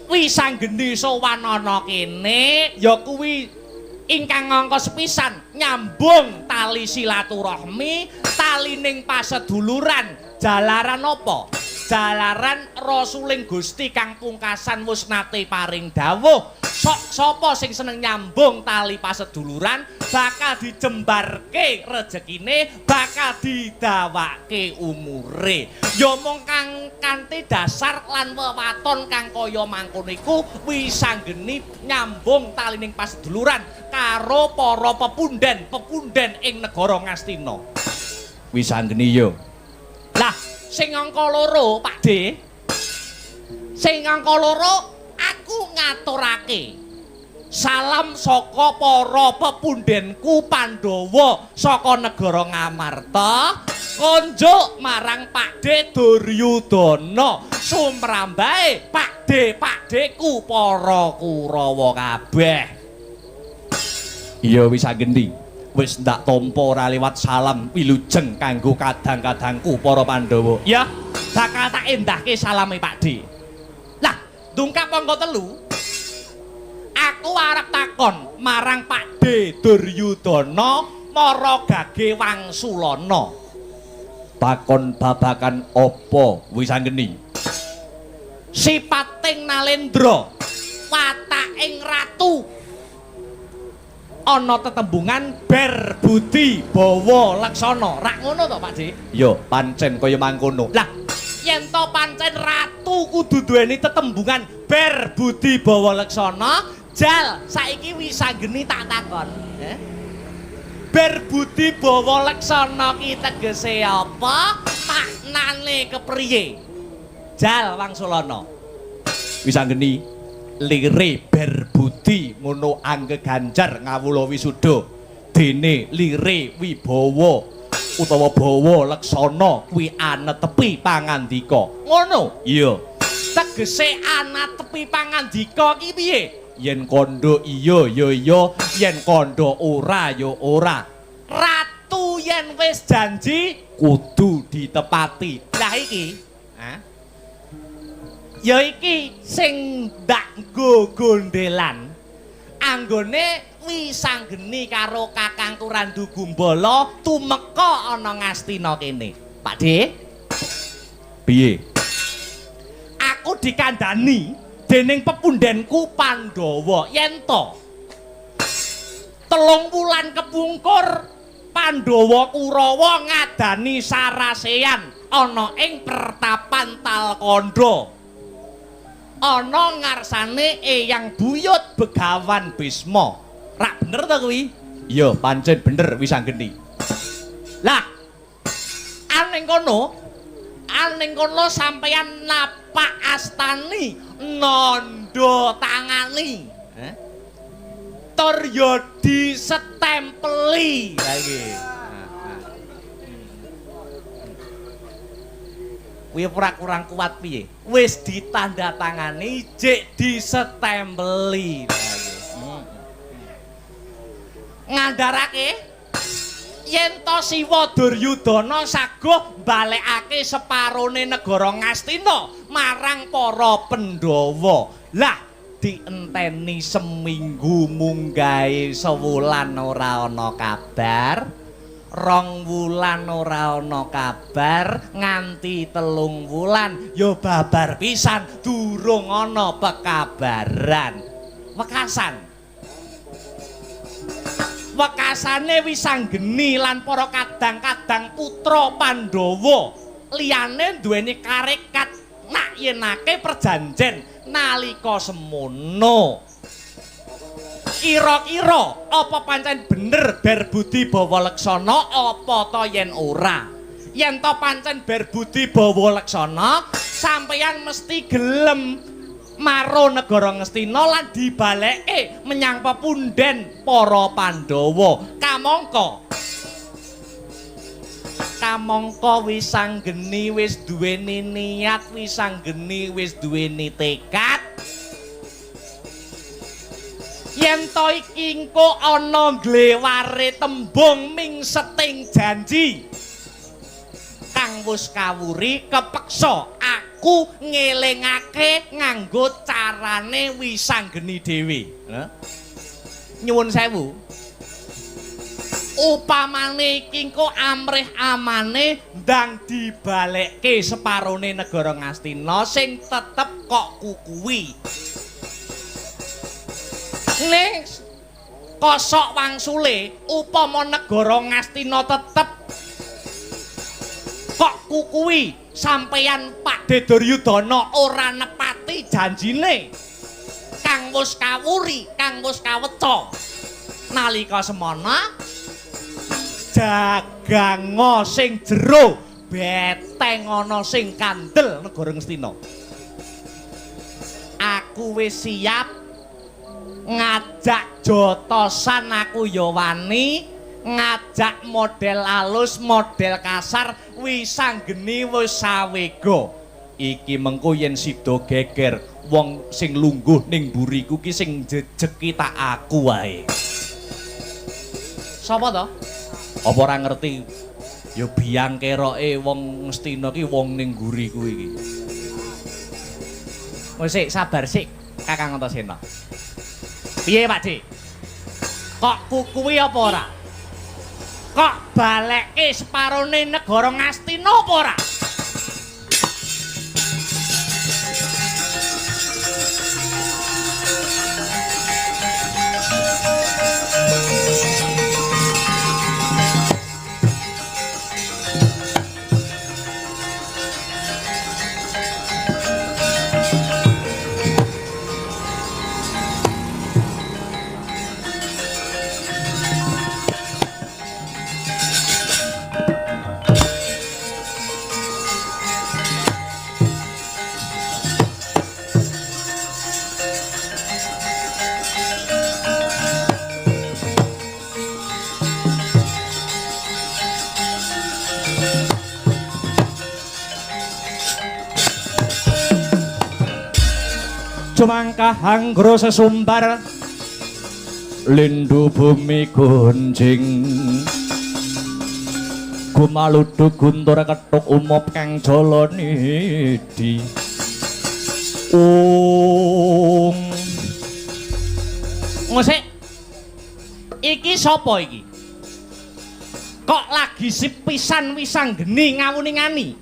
wisanggeni sowan ana kene ya kuwi ingkang angka sepisan nyambung tali silaturahmi, talining paseduluran. Jalaran apa? Jalaran Rasuling Gusti kang pungkasan wis nate paring dawuh Sok sapa sing seneng nyambung tali paseduluran bakal dijembarke rejekine, bakal didawake umure. Ya mung kang kanthi dasar lan wewaton kang kaya mangkono iku wisanggeni nyambung talining paseduluran karo para pepunden-pepunden ing negara Ngastina. Wisanggeni yo. Lah, sing angka loro, Pak De. Sing angka loro aku ngaturake salam saka para pepundenku Pandhawa saka negara Ngamarta konjuk marang Pakde Duryudana sumrambahe Pakde Pakdeku para Kurawa kabeh. Iya Wisanggeni, wis ndak tampa ora liwat salam wilujeng kanggo kadang-kadangku para Pandhawa. Ya, bakal tak endahke salame Pakde. Lah, dungkap angka 3, aku arep takon marang Pakde Duryudana mara gage Wangsulana. Takon babakan apa Wisanggeni? Sipating Nalendra, wataking ratu, ana tetembungan ber budi bawa laksana. Rak ngono to, Pak De? Ya, pancen kaya mangkono. Lah, yen to pancen ratu kudu duweni tetembungan ber budi bawa laksana, jal saiki Wisanggeni tak takon. Ber budi bawa laksana ki tegese apa? Maknane kepriye? Jal Wangsulana. Wisanggeni, lire ber budi ngono anggeganjar ngawula wisuda. Dene lire wibawa utawa bawa laksana kuwi anetepi pangandika. Ngono? Iya. Tegese anetepi pangandika ki piye? Yen kandha iya ya iya, yen kandha ora ya ora. Ratu yen wis janji kudu ditepati. Lah iki, ha? Ya iki sing ndak nggo gondelan. Anggone Wisanggeni karo kakangku Randu Gumbala tumeka ana Ngastina kene. Pak De? Piye? Aku dikandani dening pepundenku Pandhawa yen to 3 wulan kepungkur Pandhawa Kurawa ngadani sarasean ana ing pertapan Talkandha. Ana ngarsane Eyang Buyut Begawan Bisma. Rak bener to kuwi? Iya, pancen bener Wisanggeni. Lah, aning kono sampeyan napak astani nandha tangani. Tur ya disetempeli. Lah iki. Kuwi ora kurang kuat piye? Wis ditandatangani jek disetempeli. Ngandharake yen to Siwa Duryudana saguh mbalekake separone negara Ngastina marang para Pandhawa. Lah dienteni seminggu munggahe sewulan ora ana kabar, 2 wulan ora ana kabar, nganti 3 wulan ya babar pisan durung ana pekabaran. Wekasan. Wekasane Wisanggeni lan para kadang-kadang putra Pandhawa liyane duweni karekat nak yenake perjanjen nalika semono. Kira-kira apa pancen bener ber budi bawa laksana apa to yen ora? Yen to pancen ber budi bawa laksana, sampeyan mesti gelem maro negara Ngastina lan dibaleke menyang pepunden para Pandhawa. Kamangka kamangka Wisanggeni wis duweni niat, Wisanggeni wis duweni tekad. Yen to iki engko ana ngleware tembung mingseting janji kang wis kawuri kepeksa aku ngelingake nganggo carane Wisanggeni dhewe. Nyuwun sewu. Upamane iki engko amrih amane ndang dibalekke separone negara Ngastina sing tetep kok kukuwi.
Ning kosok wangsule upama negara Ngastina tetep kok kukuwi sampeyan Pakde Duryudana ora nepati janjine kang wis kawuri, kang wis kaweca. Nalika semana jagango sing jero beteng ana sing kandel negara Ngastina. Aku wis siap ngajak jotosan, aku ya wani ngajak model alus, model kasar, wisanggeni wis sawega. Iki mengko yen sida geger wong sing lungguh ning mburiku ki sing jejeki tak aku wae. Sapa to? Apa ora ngerti? Ya biang keroke wong Ngastina ki wong ning mburiku iki. Wis sik, sabar sik Kakang Antasena. Piye Pak Dik? Kok kukuwi apa ora? Kok balekke separone negara Ngastina apa ora? Cumangkah anggro sesumbar lindu bumi gunjing gumaludu guntur kethuk umop kang jala nidi. Ung ngosik iki sapa iki? Kok lagi sepisan wisanggeni ngawuningani?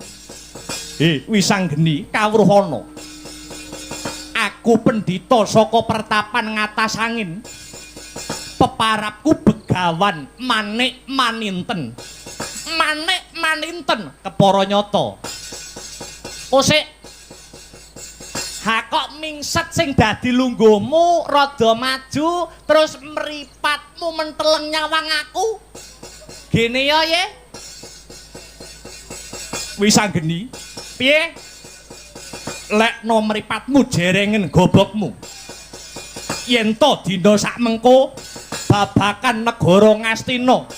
Wisanggeni kawruhana. Aku pendhita saka pertapan ngatas angin. Peparapku begawan manik maninten. Manik maninten kepara nyata. Kosik. Ha kok mingset sing dadi lungguhmu rada maju terus mripatmu menteleng nyawang aku. Gene ya ye. Wisanggeni. Piye? Lekno mripatmu jerengen gobokmu. Yen to dina sakmengko babakan negara Ngastina,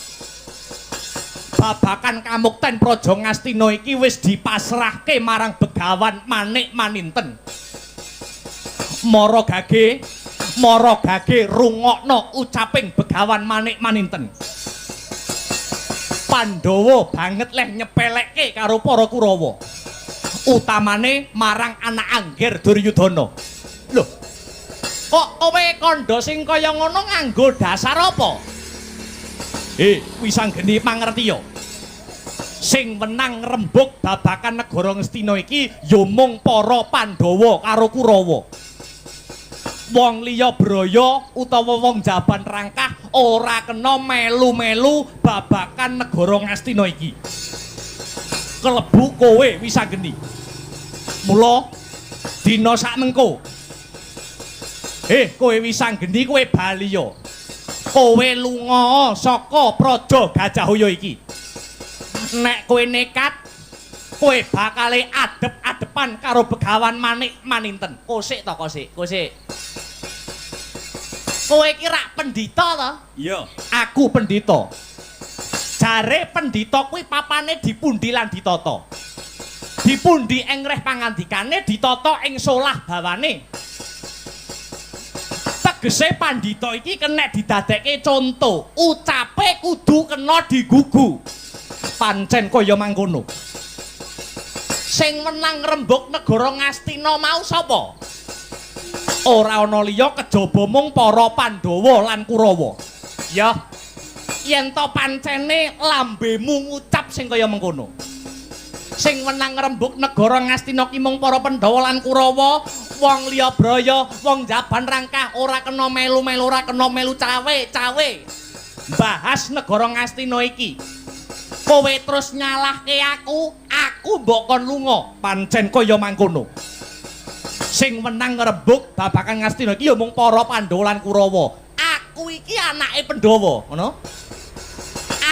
babakan kamukten Praja Ngastina iki wis dipasrahke marang Begawan Manik Maninten. Mara gage rungokno ucaping Begawan Manik Maninten. Pandhawa banget leh nyepelekke karo para Kurawa. Utamane marang anak Angger Duryudana. Loh, kok kowe kandha sing kaya ngono nganggo dasar apa? Wisanggeni mangertiya. Sing wenang rembug babakan negara Ngastina iki ya mung para Pandhawa karo Kurawa. Wong liya braya utawa wong jaban rangkah ora kena melu-melu babakan negara Ngastina iki. Kelebu kowe Wisanggeni. Mula dina sakmengko kowe Wisanggeni kowe baliya. Kowe lunga saka Praja Gajahhoya iki. Nek kowe nekat, kowe bakale adep-adepan karo Begawan Manik Maninten. Kosik to, kosik, kosik. Kowe iki rak pendhita to? Iya, aku pendhita. Jare pendhita kuwi papane dipundi lan ditata. Dipundi ing reh pangandikane, ditata ing solah bawane. Tegese pandhita iki kenek didadekke conto, ucape kudu kena digugu. Pancen kaya mangkono. Sing menang rembug negara Ngastina mau sapa? Ora ana liya kejaba mung para Pandhawa lan Kurawa. Ya, yen to pancene lambemu ngucap sing kaya mengkono. Sing wenang ngrembug negara Ngastina ki mung para Pandhawa lan Kurawa. Wong liya braya, wong jaban rangkah ora kena melu-melu, ora kena melu cawe-cawe. Bahas negara Ngastina iki. Kowe terus nyalahke aku, aku mbok kon lunga. Pancen kaya mangkono. Sing wenang ngrembug babagan Ngastina iki ya mung para Pandhawa lan Kurawa. Aku iki anake Pandhawa, ngono.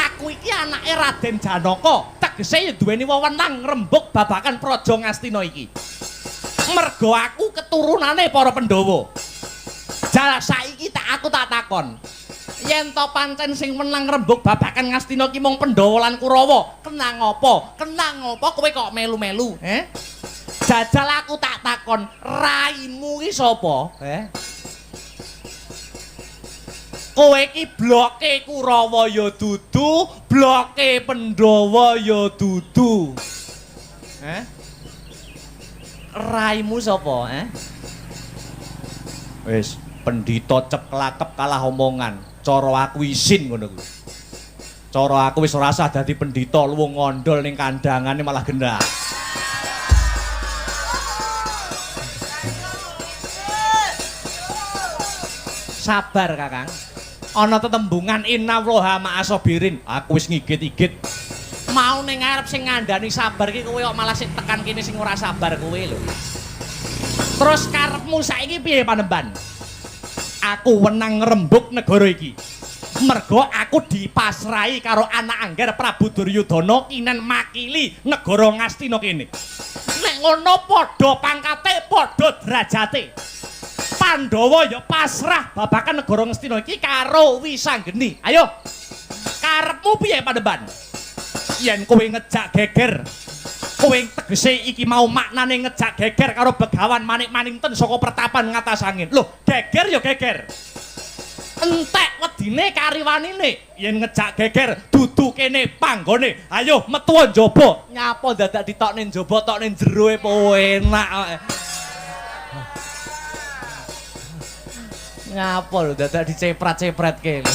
Aku iki anake Raden Janaka, tegese ya duweni wewenang ngrembug babagan Praja Ngastina iki. Mergo aku keturunane para Pandhawa. Jal saiki tak aku tak takon. Yen to pancen sing wenang ngrembug babagan Ngastina iki mung Pandhawa lan Kurawa, kenang apa? Kenang apa kowe kok melu-melu, he? Jajal aku tak takon, raimu ki sapa? He? Kowe iki bloke Kurawa ya dudu, bloke Pandhawa ya dudu. He? Raimu sapa, he? Wis, pendhita ceklakep kalah omongan. Cara aku isin ngono kuwi. Cara aku wis ora usah dadi pendhita, luwung ngondol ning kandhangane malah genah. Sabar, Kakang. Ana tetembungan innallaha ma'asabirin. Aku wis ngigit-igit. Mau ning ngarep sing ngandani sabar iki kowe kok malah sing tekan kene sing ora sabar kowe lho. Terus karepmu saiki piye Panemban? Aku wenang ngrembug negara iki. Mergo aku dipasrahi karo anak angger Prabu Duryudana kinen makili negara Ngastina kene. Nek ngono padha pangkate, padha derajate. Pandhawa ya pasrah babagan negara Ngastina iki karo Wisanggeni. Ayo. Karepmu piye Panemban? Yen kowe ngejak geger, kowe tegese iki mau maknane ngejak geger karo Begawan Manik Maningten saka pertapan ngatas angin. Loh, geger ya geger. Entek wedine kariwanine yen ngejak geger dudu kene panggone. Ayo metu njaba. Nyapa dadak ditokne njaba, tokne jero e po enak kok. Ngapa lho dadak diceprat-cepretke.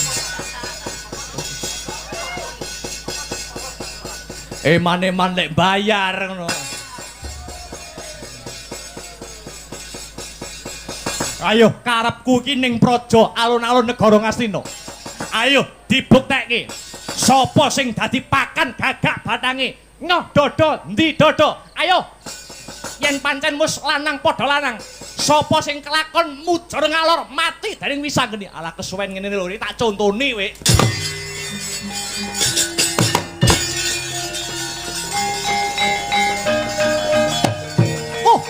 Eman-eman lek bayar ngono. Ayo karepku iki ning praja alun-alun negara Ngastina. Ayo dibuktekke. Sapa sing dadi pakan gagak batange? Nyoh dodo ndi dodo? Ayo. Yen pancen wis lanang padha lanang. Sapa sing kelakon mujur ngalor mati dening Wisanggeni. Alah kesuwen ngene lho, iki tak contoni wek. Oh.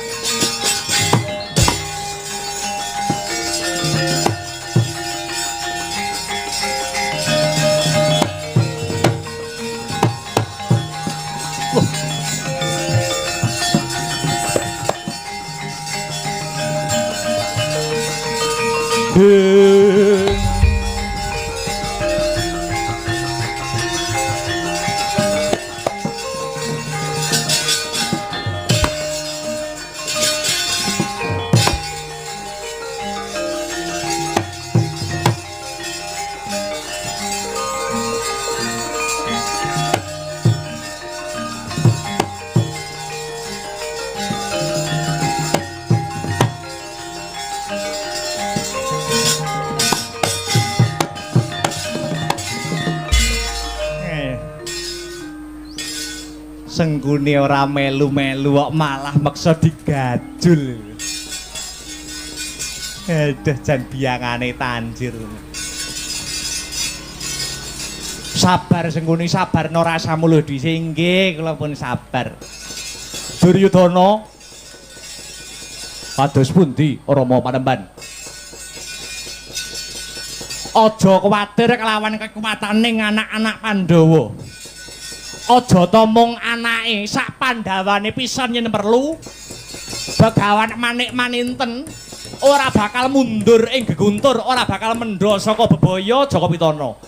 Sengkuni ora melu-melu kok malah meksa digajul. Aduh jan biyangane tanjir. Sabar Sengkuni, sabarno rasamu lho dhisik. Nggih, kula pun sabar. Duryudana kados pundi Rama Panemban? Aja kuwatir kelawan kekuwatane anak-anak Pandhawa. Aja ta mung anake, sak pandhawane pisan yen perlu. Begawan Manik Maninten ora bakal mundur ing geguntur, ora bakal mendha saka bebaya Jaka Pitana.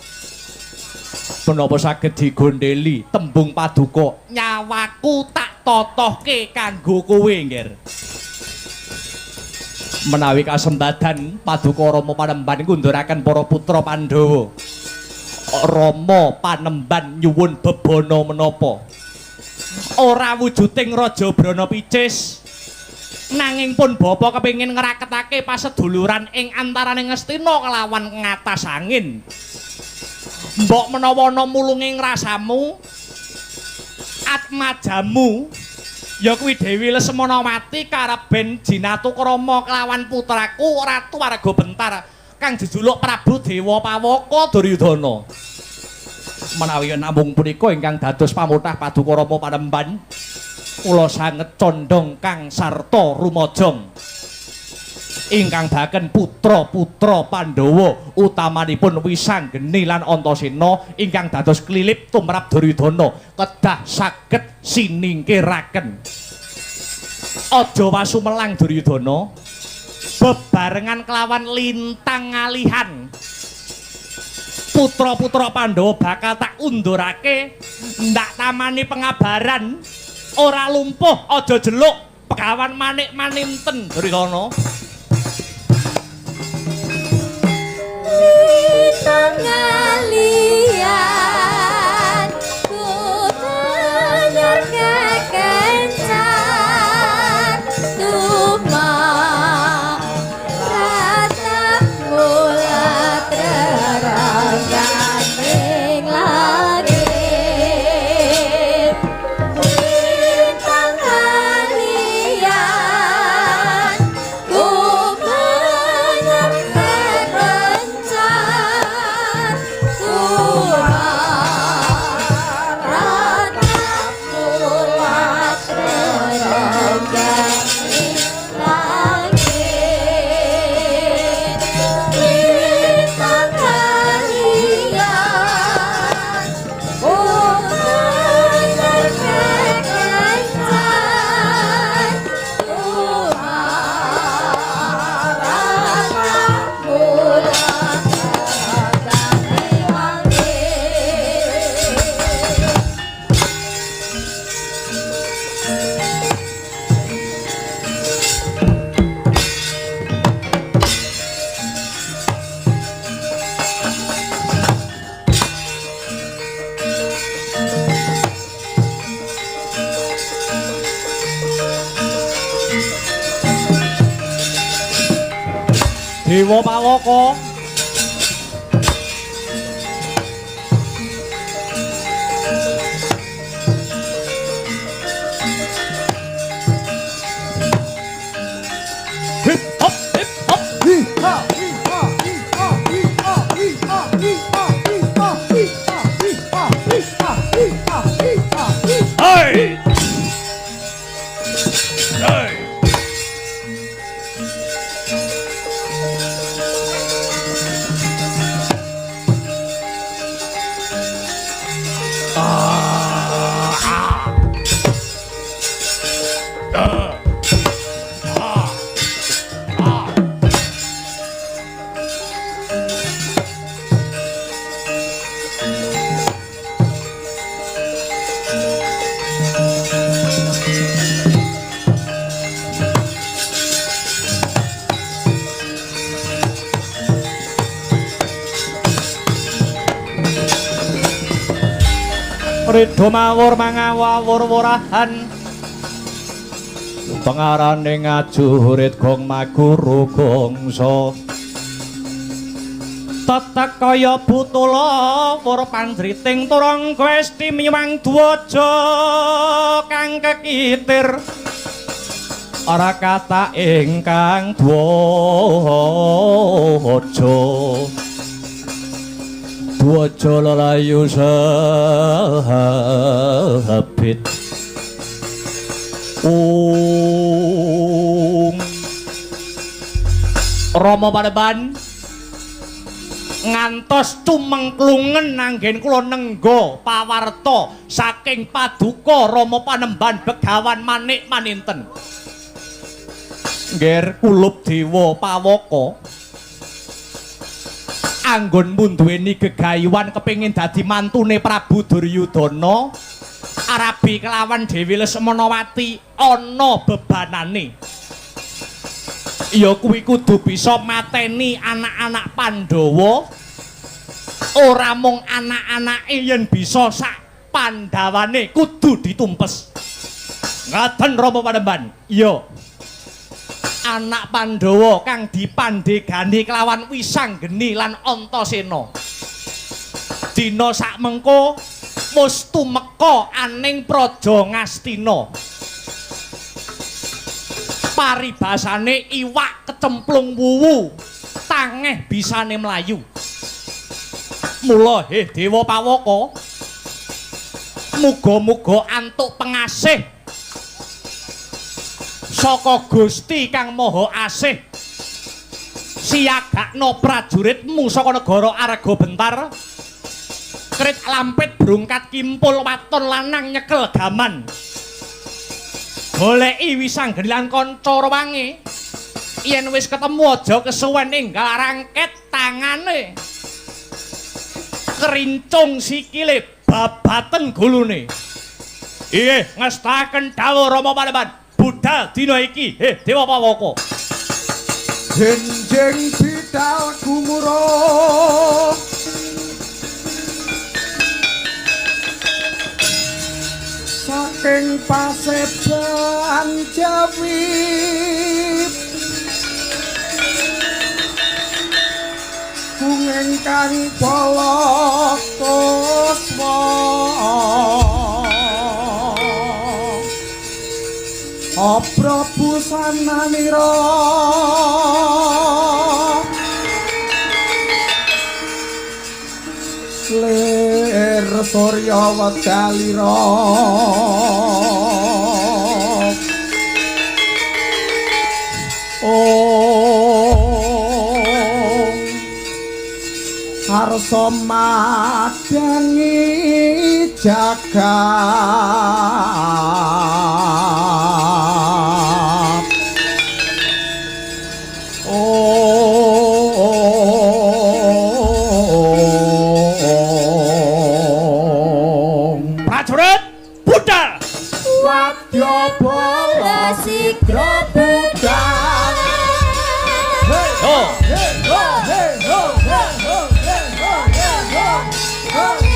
Menapa saged digondheli tembung paduka, nyawaku tak totohke kanggo kowe, Ngger. Menawi kasembadan paduka Rama Panemban ngunduraken para putra Pandhawa. Rama Panemban nyuwun bebana menapa? Ora wujuding Raja Brana Picis. Nanging pun bapa kepengin ngraketake paseduluran ing antarane Ngastina kelawan ngatas angin. Mbok menawa ana mulunge ngrasamu atmajamu ya kuwi Dewi Lesmanawati kareben jinatu krama kelawan putraku Ratu Warga Bentar kang jejuluk Prabu Dewa Pawaka Duryudana. Menawi namung punika ingkang dados pamutah Paduka Rama Panemban, kula sanget condong kang sarta rumajang ingkang baken putra-putra Pandhawa utamanipun Wisanggeni lan Antasena ingkang dados klilip tumrap Duryudana kedah saged siningkiraken. Aja wasumelang Duryudana, bebarengan kelawan lintang ngalihan putra-putra Pandhawa bakal tak undurake ndak tamani pengabaran ora lumpuh aja jeluk Begawan Manik Maninten Duryudana.
Tangalian kutanyor kekencan tuma ratap mulat rerangganing langit. Tangalian kutanyor kekencan tuma ratap mulat rerangganing langit. Tangalian kutanyor kekencan tuma ratap mulat rerangganing langit.
Dewa Pawaka hip hop hip hop
Hi ha hi ha hi ha hi ha hi ha hi ha hi ha hi ha hi ha hi ha hi ha hi ha hi.
Hey! Hey! Ridho mawur mangawur wurahan pengarane ngajurit gong maguru gongso tetek kaya butula wur pandriting turang gwesti miwang dwaja kang kekitir ora kata ingkang dwaja dwaja lelayu sahabit. Ung Rama Panemban ngantos cumengklungen anggen kula nengga pawarta saking paduka Rama Panemban Begawan Manik Maninten. Ngger kulup Dewa Pawaka anggonmu duweni gegayuhan kepengin dadi mantune Prabu Duryudana arabi kelawan Dewi Lesmanawati ana bebanane. Ya kuwi kudu bisa mateni anak-anak Pandhawa, ora mung anak-anake yen bisa sak Pandhawane kudu ditumpes. Ngaten Rama Panembahan. Iya. Anak Pandhawa kang dipandhegani kelawan Wisanggeni lan Antasena. Dina sakmengko wis tumeka aning Praja Ngastina. Paribasane iwak kecemplung wuwu, tangeh bisane mlayu. Mula he Dewa Pawaka, muga-muga antuk pengasih saka Gusti Kang Maha Asih. Siagakno prajuritmu saka negara Arga Bentar. Krit lampit brungkat kimpul waton lanang nyekel gaman. Goleki Wisanggeni lan kanca rewange. Yen wis ketemu aja kesuwen enggal rangket tangane. Kerincung sikile babaten gulune. Inggih, ngestaken dawuh Rama Panembahan. Budal dina iki, he Dewa Pawaka.
Jenjeng bidal gumuruh saking paseban Jawi bungeng kang bala kuswa abra busananira lir surya wedalira om arsa madangi jagat om
Prajurit budal.
Wadya bala
Sigra budal.
Yo.
Hey ho hey ho hey ho hey ho hey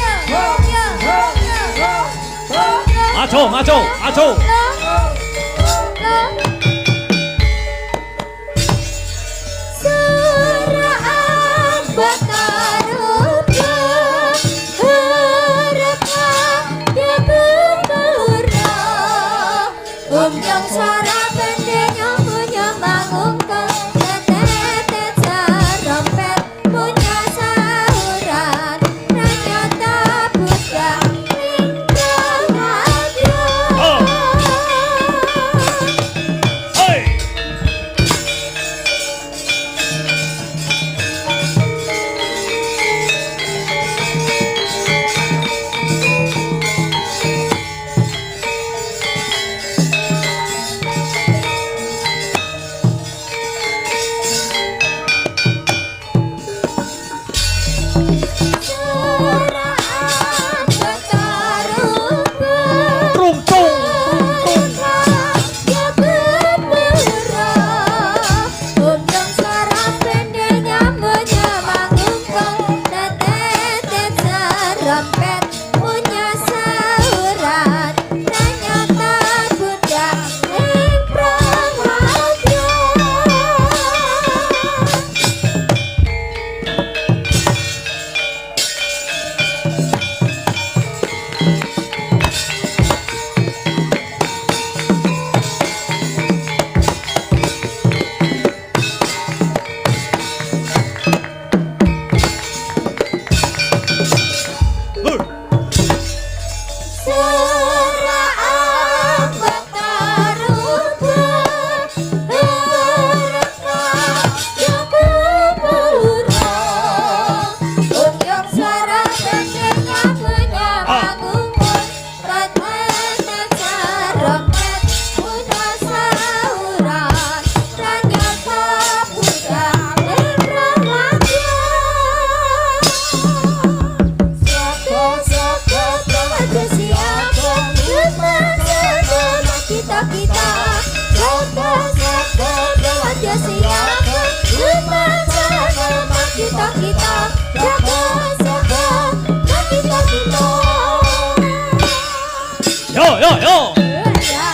ho ho ho ho ho ho.
Maju, maju, maju. Hei. Trung tung, trung tung. Hei.
Kita
Yo, yo, yo.
Ya.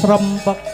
Srempek.